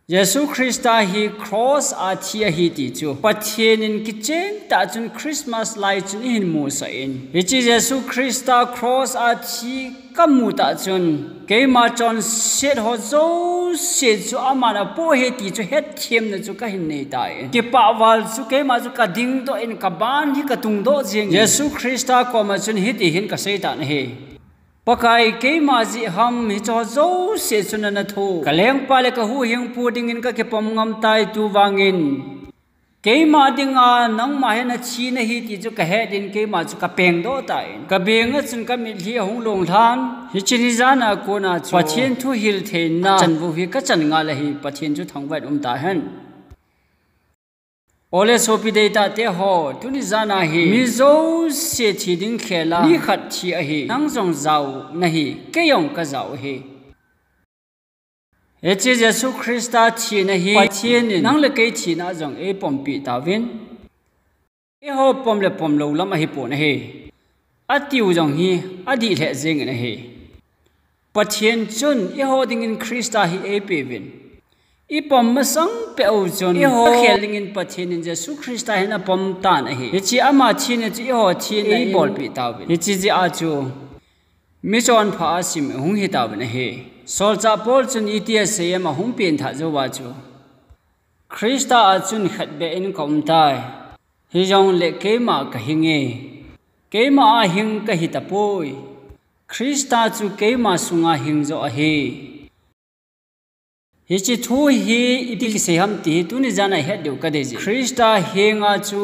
Jesu Christa hi cross a thi ahi ti chu Pathen in kichen tah chun Christmas lai chun eihin musah in, hiche Jesu Christa cross a thi kamu tah chun keima chonset ho jouse chu aman apoh ahi ti chu hetthemna chu kahin nei tan, kipah val chu keima chu kadingdoh in kaban hi katungdoh jengin Jesu Christa koma chun hiti hin kasei tan ahi. Pakai, keima jeh ham hicheho jouse chu nana thoh, kalengpa le kahuhhingpu dingin kakipom ngam tai, tuvangin keima dinga nangma hi nathi nahi ti chu kahet in keima chu kapengdoh tan, kabenga chun kamitlhi ahung longlhan, hiche nijana kona chu Pathen thuhil theina chanvou hi kachan ngal ahi. Pathen chu thangvah in umtahen. Ole sopi deitahte ho, tuni jana hi mi jouse thi ding khela mi khat thi ahi. Nang jong jao nahi, kei jong kajao ahi. Hiche Jesu Christa thina hi Pathen in nang le kei thina jong eipompeh tauvin, eiho pom le pomlou lam ahipon ahi, atiu jong hi adih lheh jengin ahi. Pathen chun eiho dingin Christa hi eipeuvin, I pom masang peh u chun, eiho khel dingin Pathen in Jesu Christa hin apom tan ahi. Hiche ama thina chu eiho thina eibolpeh tauvin. Hiche jeh a chu mi chonpha a sim hung hitauvin ahi. Solchah Paul chun iti asei em, ahung pengthah jouva chu, Christa a chun khatbeh in ka um tai. Hijongle keima ka hinge. Keima a hing ka hitapoi. Christa chu keima sunga hing joh ahi. Hiche thu hi iti kisei ham ti hi tuni jan a het diu ka deijin. Christa henga chu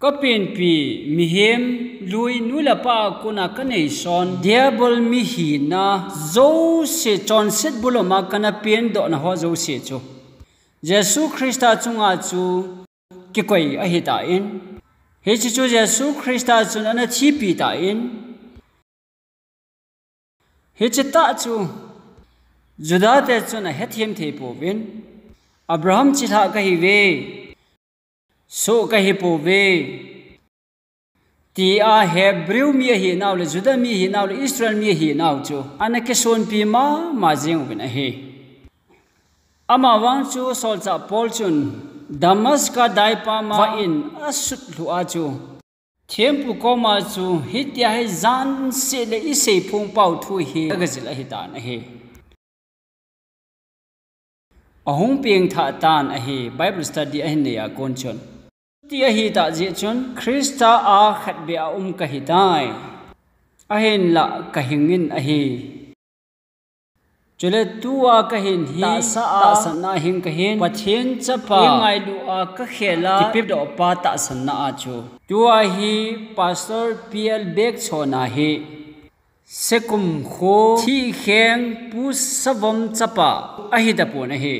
ka penpi, mihem, lui, nu le pa a kona ka neison, diabol mi hina jouse, chonset bulhoma kana pendohna ho jouse chu Jesu Christa chunga chu kikoi ahitan. Hiche chu Jesu Christa chun ana thipi tan. Hiche tah chu Juda te chun ahethem thei pouvin, Abraham chilhah ka hiuve, soh ka hipouve, tia Hebrew mi ahinau le, Juda mi ahinau le, Israel mi ahinau chu ana kisonpi mama jeng uvin ahi. Amavang chu Solchah Paul chun Damascus daipa ma vah in asut lhuh a chu, thempu koma chu hitia hi jan seh le isei phongpau thu hi agajil ahitan ahi. Ahung pengthah tan ahi, Bible study ahin nei a kon chun. Ti ahitah jeh chun, Christa a khatbeh a um ka hitai. Ahinlah ka hingin ahi. Chule tua ka hin hi tahsa a, tahsanna a hing ka hin, Pathen chapa, eingailu a ka khel a, kipehdoh pa tahsanna a chu. Tua hi Pastor P L Bekchon a hi Sekum kho Thihkheng Pu Savom chapa ahitapon ahi.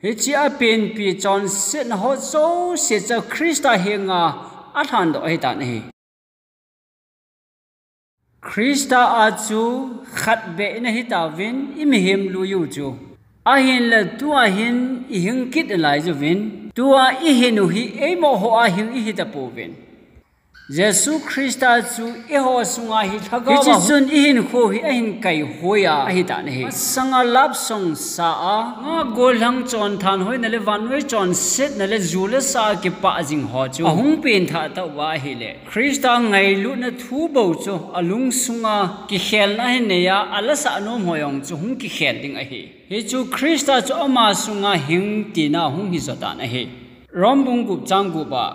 Hiche a penpi chonsetna ho jouse chu Christa henga alhandoh ahitan ahi. Christa a chu khatbeh ina hitauvin, i mihem lui u chu. Ahinla tua hin i hing kit nalai jouvin, tua i hin u hi eimo ho a hing i hitapouvin. Jesu Christa chu eiho sunga hi lhagao a, hiche chun i hinkho hi ahin kaihoi a, ahitan ahi. Masanga love song sa a, nga gollhang chonthang hoina le vannoi chonsetna le ju le sa a kipah jing ho chu ahung pengthah tauva ahile, Christa ngailutna thu bou chu alungsunga kikhelna ahin nei a, alasah nom ho jong chu hung kikhel ding ahi. Hichu Christa chu ama sunga hing tina hung hijo tan ahi. Rom bung gup chang gup a,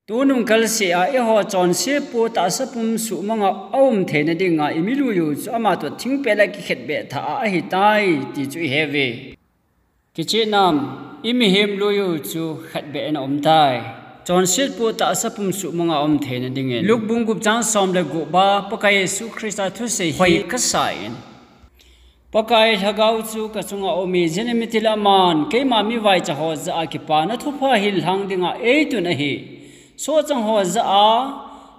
tunung kalseh a eiho chonsepu tahsa pum suhmanga aum theina dinga i milui u chu ama toh thingpel a kikhetbeh thah a ahitai ti chu i heuve. Kicheh nam, i mihem lui u chu khatbeh in aum tai. Chonsetpu tahsa pum suhmanga aum theina dingin. Luke bung gup chang som le gup a Pakai Jesu Christa thusei hi hoikasa in, Pakai lhagao chu ka chunga aum e, jeh in mitlhi aman keima mi vaicha ho jah a kipana thupha hil lhang dinga eitun ahi. Sohchang ho jah a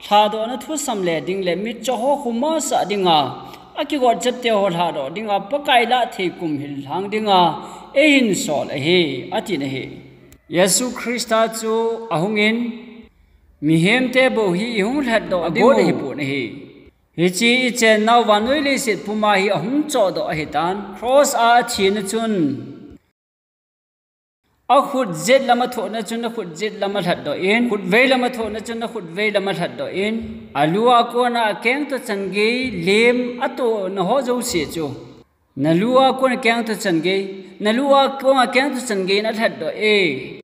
lhadohna thu sam le ding le mitcho ho khuma sah dinga, akigot chepte ho lhadoh dinga, Pakai lah thei kum hil lhang dinga eihin sol ahi, atin ahi. Jesu Christa chu ahungin, mihemte bou hi ihung lhatdoh ding u ahipon ahi. Hiche i chennau vannoi leiset puma hi ahung chohdoh ahitan. Cross a athina chun, akhut jet lam athohna chun akhut jet lam alhatdoh in, khut vei lam athohna chun akhut vei lam alhatdoh in, alu a kona akeng toh chan gei lem atohna ho jouse chu, nalu a kona keng toh chan gei, nalu a kona keng toh chan gei in alhatdoh e.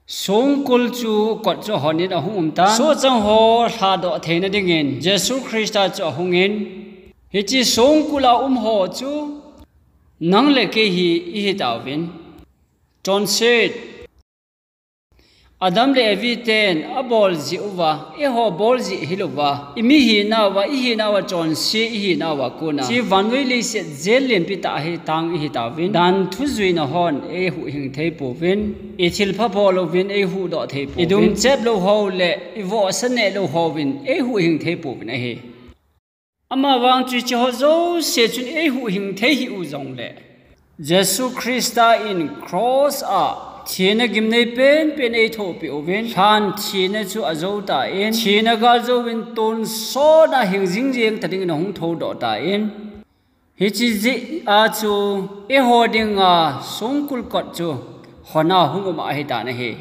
Songkul chu kot chu ahonin ahung umtan. Sohchang ho lhadoh theina dingin Jesu Christa chu ahungin, hiche songkul a um ho chu nang le kei hi ihitauvin. Chonset. Adam le Evi ten abol jeh uva, eiho bol jeh hilouva, i mi hinauva, i hinauva chonse i hinauva kona, hiche vannoi leiset jail lempi tah hi tang ihitauvin. Dan thujuina hon eihuhhing thei pouvin, i thilpha bol uvin eihuhdoh thei pouvin, i dungchep lou ho le i vohsa neh lou hovin eihuhhing thei pouvin ahi. Amavang chu hiche ho jouse chun eihuhhing thei hih u jongle, Jesu Christa in cross a thina gimnei penpen eithohpeh uvin, lhan thina chu ajou tan, thina gal jouvin tonsot a hing jingjeng ta dingin ahung thoudoh tan, Hiche jeh a chu eiho dinga songkul kot chu hon a hung um ahitan ahi.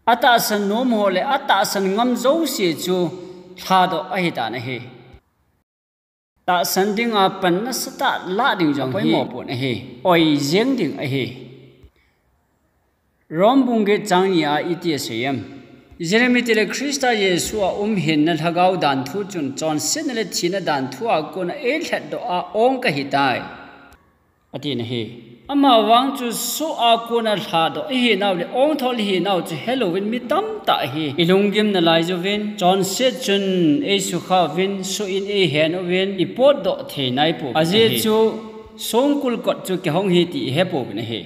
Atahsan nom ho le atahsan ngam jouse chu lhadoh ahitan ahi. Tahsan dinga pan nasatah lah ding jong hi poimo pon ahi. Oi jeng ding ahi. Rom bung get chang ni a iti asei em? Jeremi tile Christa Jesu a um hinna lhagao dan thu chun chonsetna le thina dan thu a kona eilhatdoh a ong kahitai, atin ahi. Amavang chu soh a kona lhadoh ihinau le ongthol ihinau chu helouvin mi tamtah hi ilunggim nalai jouvin, chonset chun eisukha uvin, soh in eihen uvin, ipotdoh thei naipou. Ajeh chu songkul kot chu kihong hi ti ihepouvin ahi.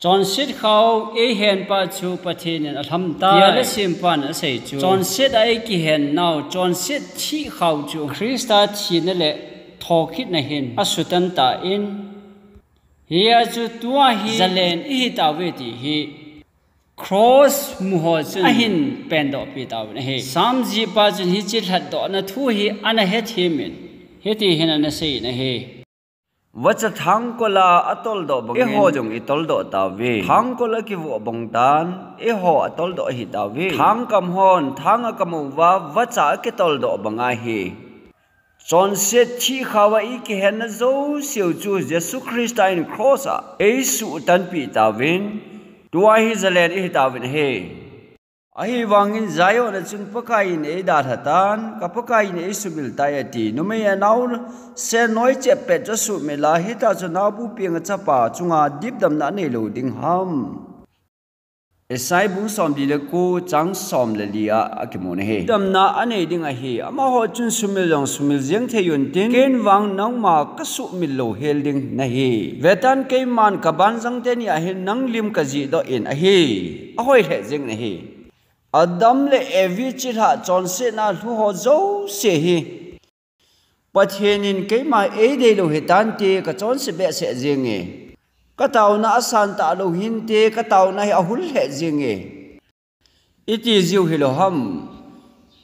Chonset khao eihen pa chu Pathen in alhamtai. Tia lhasempan asei chu, chonset a eikihennau chonset thih khao chu Christa thina le thokitna hin asutan tan, hia chu tua hi zalen ihitauve ti hi cross muho chun ahin pendohpi tauvin ahi. Sam jihpa chun hiche lhatdohna thu hi ana hethemin, hiti hin ana seiyin ahi. Vacha thangkol a atoldoh bangin eiho jong itoldoh tauve. Thangkol akivoh bang tan eiho atoldoh ahitauve. Thangkam hon thang akam uva vacha akitoldoh banga hi chonset thihkhao a ikihenna jouseu chu Jesu Christa in cross a eisuhtanpeh tauvin, tua hi zalen ihitauvin ahi. Ahivangin Zion a chun Pakaiyin eidalhatan, ka Pakaiyin eisumil tai ati. Numei a naosen noichep pet chu asuhmil a, hitia chu naobu penga chapa chunga dipdamna aneilou ding ham? Isai bung somli le ko chang somle li a akimun ahi. Dipdamna anei ding ahi. Amaho chun sumil jong sumil jeng thei untin, ken vang nangma kasuhmil louhel ding nahi. Vetan keiman kabanjang teni a hin nang lim kajihdoh in ahi. Ahoi lheh jeng in ahi. Adam le Evi chilhah chonsetna lhuho jouse hi Pathen in keima eideilou hitante, kachonse behseh jenge, kataona asan talou hinte, kataona hi ahul lheh jenge, iti jiu hilou ham?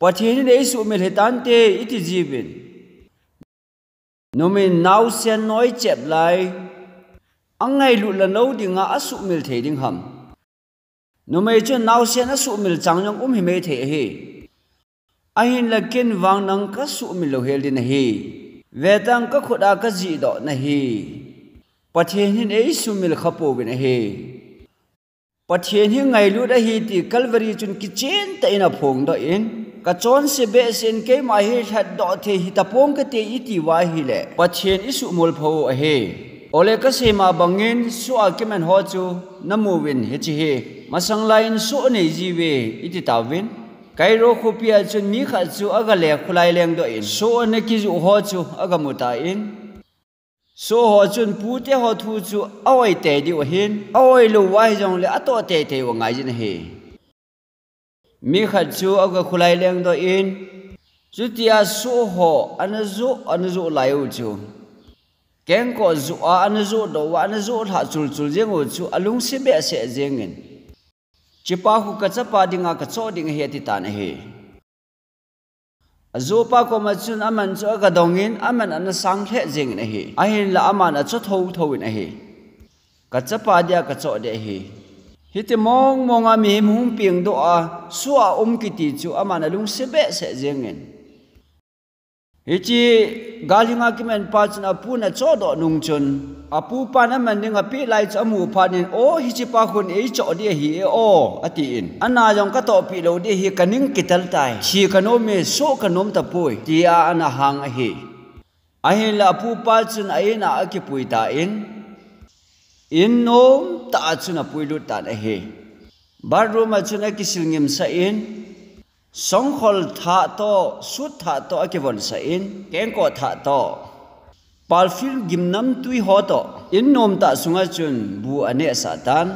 Pathen in eisuhmil hitante iti jiuvin, numei naosen noichep lai angailut lou dinga asuhmil thei ding ham? Numei chun naosen asuhmil chang jong um himai thei ahi. Ahinla ken vang nang kasuhmil louhel ding nahi. Vetan kakhut a kajihdoh nahi. Pathen hin eisuhmil khapouvin ahi. Pathen hi ngailut ahi ti Calvary chun kichen tah in aphongdoh in, kachonse behseh in keima hi lhatdoh thei hitaponge kati iti uva ahile, Pathen isuhmil phou ahi. Ole kaseima bangin soh a kiman ho chu namuvin hiche hi masang laiyin soh anei jiuve iti tauvin, Cairo khopi a chun mi khat chu agale khulai lengdoh in soh ana kijoh ho chu agamu tan, soh ho chun pute ho thu chu aoitei diu ahin, aoilou uva hijongle atoh teitei u angaijin ahi. Mi khat chu aga khulai lengdoh in, chutia soh ho ana joh, ana joh lai u chu, kengkoh joh a ana johdoh uva, ana joh lhah chulchul jeng u chu alungset behseh jengin, hichepa khu kachapa dinga kachoh ding ahi ati tan ahi. Ajohpa koma chun aman chu aga dongin, aman ana sang lheh jengin ahi. Ahinla aman achoh thotho in ahi. Kachapa dia kachoh ding ahi. Hiti mongmonga mihem hung pengdoh a soh a um kiti chu aman alungset behseh jengin, hiche galhinga kimanpa chun apun achohdoh nung chun, apupan aman ding apeh lai chu amu phat in, o, hichepa khun eichoh ding ahi e o, atin. Ana jong katohpeh lou ding ahi, kaning kitel tai. Thi kanom e, soh kanom tapoi, tia ana hang ahi. Ahinla apupa chun a-in a akipui tan, in nomtah a chun apuilut tan ahi. Bathroom a chun akisil ngimsah in, songkhol thah toh, suit thah toh akivonsah in, kengkoh thah toh, perfume gimnamtui ho toh, in nomtah sunga chun bu anehsah tan.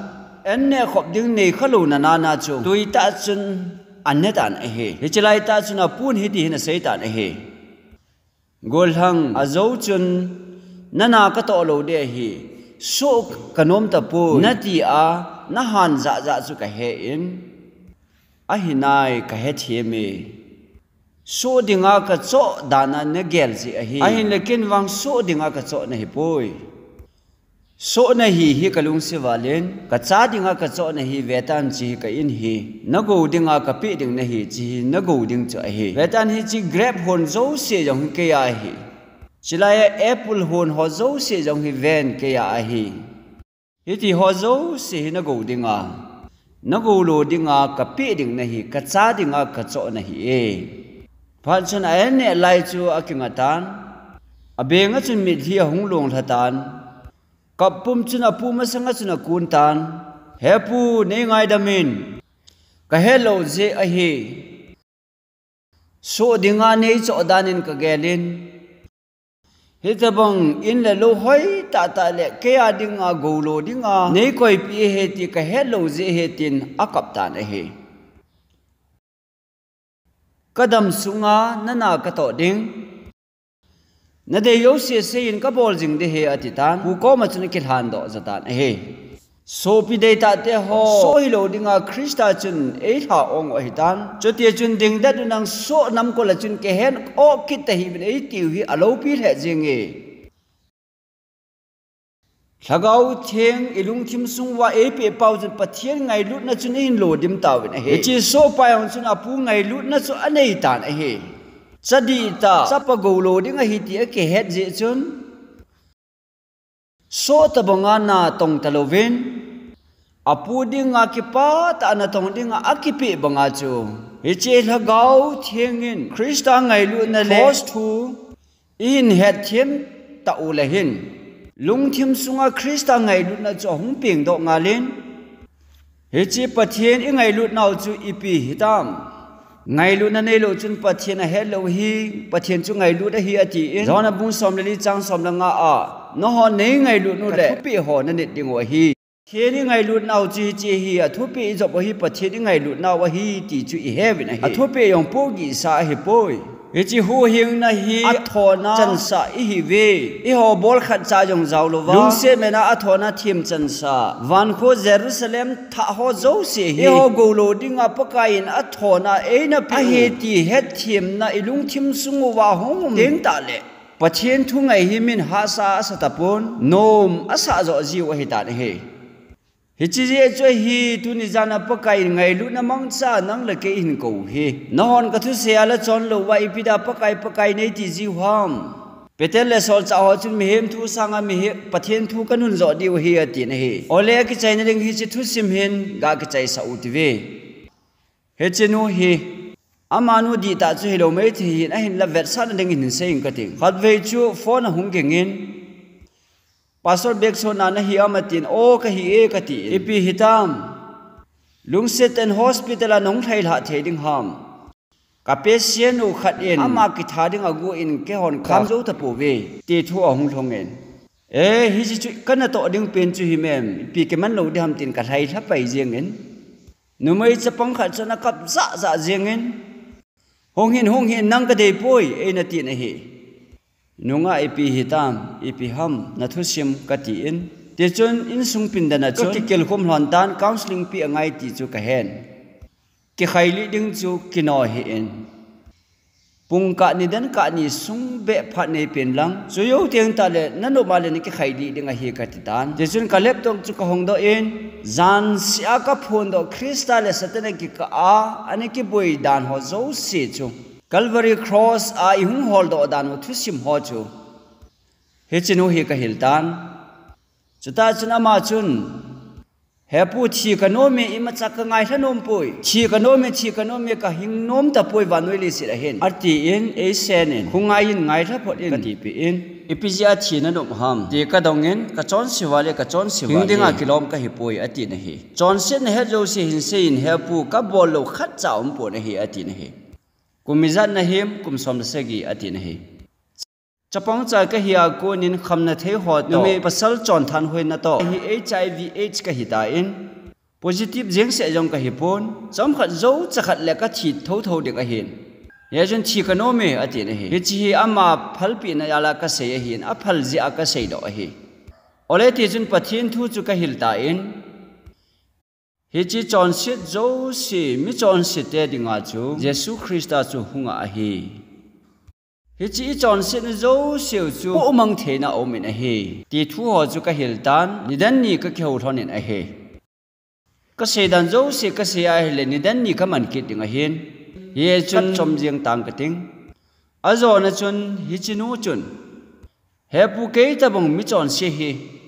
An nehkhop ding neikhalou nana chu tuitah chun anetan ahi. Hiche laitah chun apun hiti hin aseitan ahi. Gollhang, ajou chun, nana katoh lou ding ahi, soh kanom tapoi, natia nahan jahjah chu kahen, ahinai kahethem e. Soh dinga kachoh dan a nagel jeh ahi. Ahinla ken vang soh dinga kachoh nahipoi. Soh nahi hi kalungset val in, kacha dinga kachoh nahi vetan, hiche hi ka in hi. Nagou dinga kapeh ding nahi, hiche hi nagou ding chu ahi. Vetan, hiche grape hon jouse jong hi keiya ahi. Chulaiya apple hon ho jouse jong hi ven keiya ahi. Hitiho jouse hi nagou dinga, nagou lou dinga kapeh ding nahi, kacha dinga kachoh nahi e. Phat chun a-en neh lai chu akinga tan. Abeng a chun mitlhi ahung long lha tan. Kap pum chun apu masanga chun akun tan. He pu, neingaidam in. Kahet lou jeh ahi. Soh dinga neichoh dan in kagel in. Hitobang in le lou hoitah tah le keiya dinga gou lou dinga neikoipeh ahi ti kahet lou jeh ahi tin akap tan ahi. Kadam sunga nana katoh ding. Nadei jouse seiyin kabol jing ding ahi ati tan. Pu koma chun akilhan doh jo tan ahi. Sopi deitah teho, soh hilou dinga Christa chun eilha ong u ahi tan. Chuti chun dingdet un lang soh namkol a chun kihen o kit tahih in eitiu hi aloupi lheh jenge. Lhagao Theng ilungthim sung uva eipeh pau chun Pathen ngailutna chun ihin lodim tauvin ahi. Hiche sohpa jong chun apu ngailutna chu anei tan ahi. Cha dihtah, chapa gou lou ding ahi ti akihet jeh chun, soh tobanga natong talouvin, apu dinga kipah tah a natong dinga akipeh banga chu, hiche Lhagao Theng in Christa ngailutna le cross thu ihin hetthem tah uleh hin, lungthim sunga Christa ngailutna chu ahung pengdoh ngal in, hiche Pathen ingailut nau chu ipi hitam? Ngailutna neilou chun Pathen ahet lou ahi, Pathen chu ngailut ahi atin, John bung som le li chang som le nga a, nangho neingailut uleh kathupeh ho nanit diu ahi. Pathen ingailut nau chu hiche ahi, athupeh ijop u hi Pathen ingailut nau ahi ti chu iheuvin ahi. Athupeh jong pohgih sa ahipoi. Hiche huhhingna hi athona chansah ihiuve. Eiho bol khatcha jong jaolouva, lungset mena athona themchansah, vankho Jerusalem thah ho jouse hi eiho gou lou dinga Pakai in athona eina peh u ahi ti hetthemna ilungthim sung uva hung um teng tah leh, Pathen thu ngai hi min hahsa asa tapon, nom asah joh jiu ahitan ahi. Hiche jeh chu ahi, tuni jan a Pakai in ngailutna mangcha nang le kei ihin kou u hi. Nanghon kathusei a la chon lou uva ipi dia Pakai, Pakai neiti jiu ham? Peter le solchah ho chun mihem thu sanga mihem, Pathen thu kanun joh diu ahi atin ahi. Ole akichaina ding hiche thusim hin ga kichaisah u tive. Hiche nu hi, amanu dihtah chu hilou maithei hin, ahinla vetsahna dingin hin sei inge kati. Khatvei chu phone ahung ging in, Pastor, bag sona nahi am atin, o kahi e kati in. Ipi hitam? Lungset in hospital a nahung lhailhah thei ding ham? Ka patient u khat in ama kitha ding agon keihon kham jou tapouve, ti thu ahung lhung in. E, hiche chu kanatoh ding pen chu himem, ipi kiman lou ding ham tin kalhailha pai jeng in. Numei chapang khat chun akap jahjah jeng in, hung hih in, hung hih in, nang kadei poi, eina tin ahi. Nungah, ipi hitam, ipi ham nathusim kati in. Tichun insung pindan a chun kakikilkhum lhon tan, counseling peh angai ti chu kahen. Kikhailih ding chu kinoi hih in. Pung kah ni, dan kah ni sung beh phat neipen lang. Chu jou teng tah le, nanop a le nakikhailih ding ahi kati tan. Tichun ka laptop chu kahong doh in, jan seh a kaphon doh Christa le Satan a kikah a, ana kiboi dan ho jouse chu Calvary Cross a ihung holdoh dan u thusim ho chu hiche nu hi kahil tan. Chutah chun ama chun, He pu, thi kanom e, imacha kangailha nom poi. Thi kanom e, thi kanom e, kahing nom tapoi vannoi leiset a hin, ati in, eisen in, khongai in, ngailha phot in, katipeh in. Ipi jeh a thi nanom ham ti kadong in, kachonse uva le kachonse uva hing dinga kilom kahipoi, atin ahi. Chonsetna het jouse hin sei in, he pu, kabol lou khatcha umpon ahi, atin ahi. Kum ijat nahim? Kum som le sagi, atin ahi. Chapang cha kahi a kon in khamna thei ho toh, numei pasal chon thanhoina toh, hi H I V AIDS kahi tan, positive jeng seh jong kahipon, chomkhat jou chakhat le kathi thotho ding ahin. Hijeh chun thi kanom e, atin ahi. Hiche hi ama phalpehna jal a kasei ahin, aphal jeh a kasei doh ahi. Ole tichun Pathen thu chu kahil tan, Hiche chonset jouse, mi chonset te dinga chu Jesu Christa chu hung ahi. Hiche i chonsetna jouse u chu umang theina aumin ahi. Ti thu ho chu ka hil tan, nidan ni ka kihou lhonin ahi. Ka seidan jouse ka sei ahile, nidan ni ka man kit ding ahin. Hichun chom jeng tang ka ting. Ajona chun, hiche nu chun, He Pu, kei tabang mi chonse hi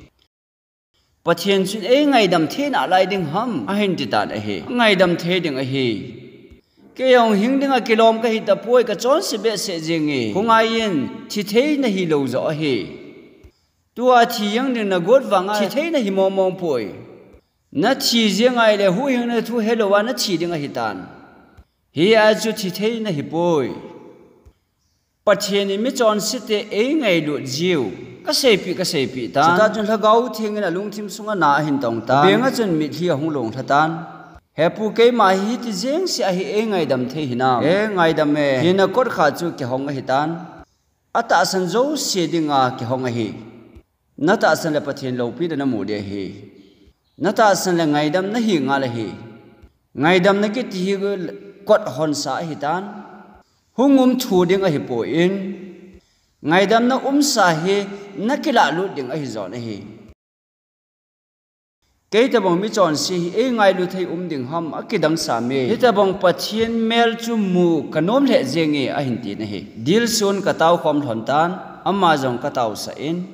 Pathen chun ei ngaidam thei nalai ding ham, ahin ti tan ahi. Ngaidam thei ding ahi. Kei jong hing dinga kilom ka hi tapoi, ka chonse behseh jenge. Khongai in thi thei nahi lou joh ahi. Tua thi jeng ding na got vanga thi thei nahi mong mong poi. Na thi jeng ahile huhhingna thu helou a na thi ding ahi tan. Hia chu thi thei nahi poi. Pathen in mi chonse te ei ngailut jiu ka seipeh, ka seipeh tan. Chutah chun Lhagao Theng in a lungthim sunga na ahin tong tan. Benga chun mitlhi ahung long lha tan. He Pu, keima hi hiti jeng seh a hi ei ngaidam thei hinam? E, ngaidam e. Hinna kot khat chu kihong ahi tan. Atahsan jouse dinga kihong ahi. Na tahsan le Pathen loupina na mu ding ahi. Na tahsan le ngaidam nahi ngal ahi. Ngaidamna kiti hi kot honsa ahi tan. Hung um thu ding ahi poi. Ngaidamna umsa hi na kilah lut ding ahi jon ahi. Kei tabang mi chonse hi ei ngailu thei um ding ham, akidang sa me. Hitabang Pathen mel chu mu ka nom lheh jenge, ahin tin ahi. Dilsun ka tao khom lhon tan, ama jong ka taosah in.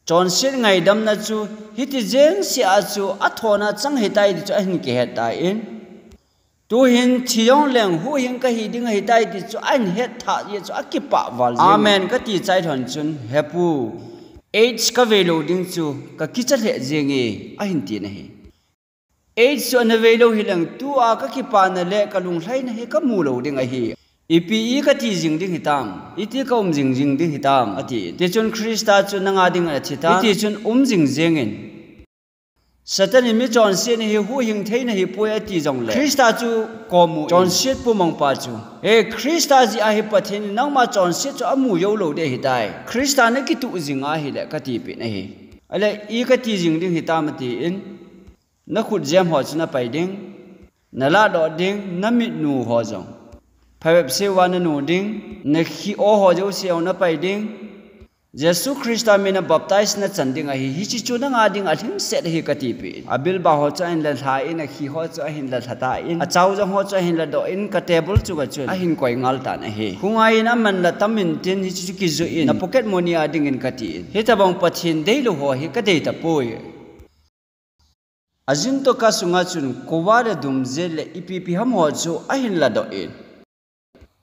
Chonset ngaidamna chu hiti jeng seh a chu athona chang ahitai ti chu ahin kihet tan. Tuhin thi jongleng huhhing kahi ding ahitai ti chu ahin het thah jeh chu akipah val jeng. Amen kati chai lhon chun, He Pu, AIDS ka veilou ding chu ka kicha lheh jenge, ahin tin ahi. AIDS chu ana veilou hileng tua ka kipana le ka lunglhaina hi ka mu lou ding ahi. Ipi i kati jing ding hitam, iti ka um jing jing ding hitam, ati. Tichun Christa chu nanga dingin athi tan, hitichun um jing jengin. Satan in mi chonsetna hi huhhing theina hi poi ati jongle, Christa chu komu in, chonset pumangpa chu, He, Christa jeh a hi Pathen in nangma chonset chu amu jou lou ding ahitai. Christa na kituh jing ahile kati peh in ahi. Ahile i kati jing ding hitam atin, na khutjem ho chu na pai ding, na lahdoh ding, na mit nu ho jong, phabep seuva na nu ding, na khi-o ho jouse jong na pai ding, Jesu Christa mina baptize na chan ding ahi, hiche chu nanga dinga lhingset ahi kati peh in. Abilbah ho chu ahin la lha in, akhi ho chu ahin la lha tan, achao jong ho chu ahin ladoh in, ka table chunga chun ahin koi ngal tan ahi. Khongai in aman la tam intin, hiche chu kijoh in, na pocket money a dingin kati in. Hitabang Pathen deilou ho hi ka dei tapoi. Ajintoka sunga chun kova le dumjet le ipi ipi ham ho chu ahin ladoh in.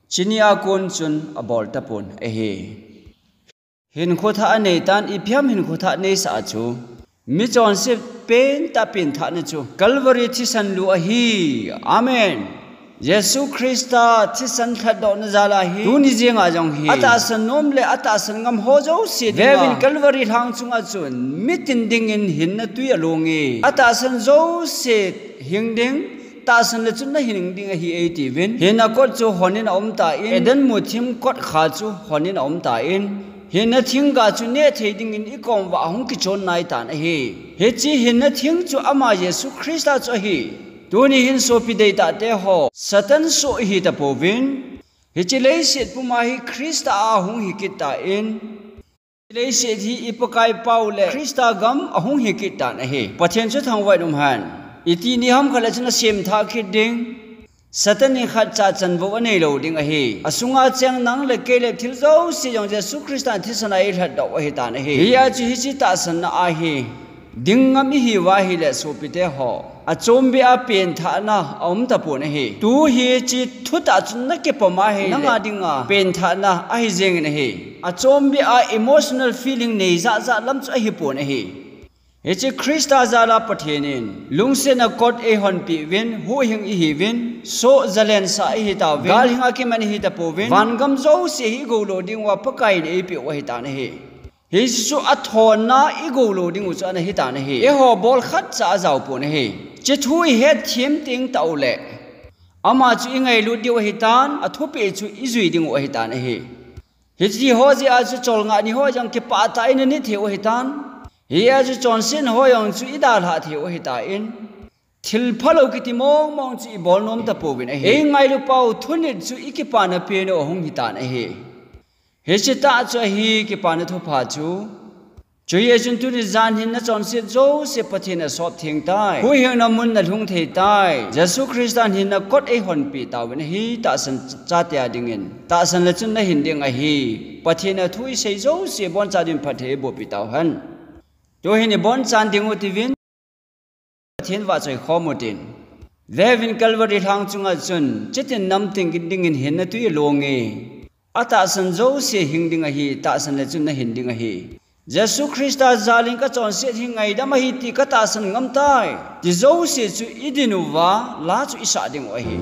Chuni a kon chun abol tapon ahi. Hinkho thah anei tan, ipi ham hinkho thah neisah a chu, mi chonse pentah penthahna chu Calvary thisan lu ahi. Amen. Jesu Christa thisan lhatdohna jal a hi, tuni jenga jong hi, atahsan nom le atahsan ngam ho jouse dinga, vevin Calvary lhang chunga chun mitin dingin hinna tui along e. Atahsan jouse hing ding, tahsan le chun na hing ding ahi eitiuvin. Hinna kot chu honin aum tan, Eden muthim kot khat chu honin aum tan. Hinna thingga chu neh thei dingin i kom uva ahung kichon nai tan ahi. Hiche hinna thing chu ama Jesu Christa chu ahi. Tuni hin sopi deitah te ho, Satan soh ihi tapouvin, hiche leiset puma hi Christa a ahung hi kit tan, leiset hi i Pakaipa u le Christa gam ahung hi kit tan ahi. Pathen chu thangvah in um hen. Iti ni ham khat le chun asem thah kit ding. Satan in khatcha chanvo anei lou ding ahi. Asunga cheng nang le kei le thil jouse jong Jesu Christa in thisan a eilhatdoh u ahi tan ahi. Hia chu hiche tahsanna a hi ding ngam ihi uva ahile sopite ho, achombe a penthahna aum tapon ahi. Tu hiche thutah chun na kipom ahile, nanga dinga penthahna ahi jengin ahi. Achombe a emotional feeling nei jat jat lam chu ahipon ahi. Hiche Christa jal a Pathen in lungsetna kot eihonpeh uvin, huhhing ihiuvin, soh jalensah ihi tauvin, gal hing a kiman ihi tapouvin, vangam jouse hi i goulo ding uva Pakai in eipeh u ahi tan ahi. Hiche chu athona i goulo ding u chu ana hi tan ahi. Eiho bol khatcha ajao pon ahi. Hiche thu i hetthem teng tah u le, ama chu i ngailut diu ahi tan, athupeh chu i jui ding u ahi tan ahi. Hiche ho jeh a chu cholngah ni ho jong kipah tah in ana nit thei u ahi tan. Hijeh chun chonset ho jong chu idalhah thei u ahitan, thil phalou kiti mong mong chu ibol nom tapouvin ahi. Eingailu pau thunit chu ikipana pen u ahung hitan ahi. Hiche tah chu ahi kipana thupha chu. Chuti chun tuni jan hin nachonset jouse Pathen in asop theng tai. Huhhingna mun nalhung thei tai. Jesu Christan hin nakot eihonpi tauvin ahi, tahsan chate a dingin. Tahsan le chun nahin ding ahi. Pathen in athu isei jouse abonchan dingin phatthei eibohpi tauhen. Tuhin ibonchan ding u tivin, Pathen vahchoi khom utin. Veuvin Calvary lhang chunga chun, chutin namtin dingin hinna twi along e. Atahsan jouse hing ding ahi, tahsan le chun nahin ding ahi. Jesu Christa jalin kachonset hi ngaidam ahi ti katahsan ngam tai. Ti jouse chu idin uva, la chu isah ding u ahi.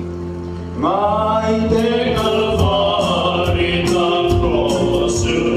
Maite Calvary lhang cross chu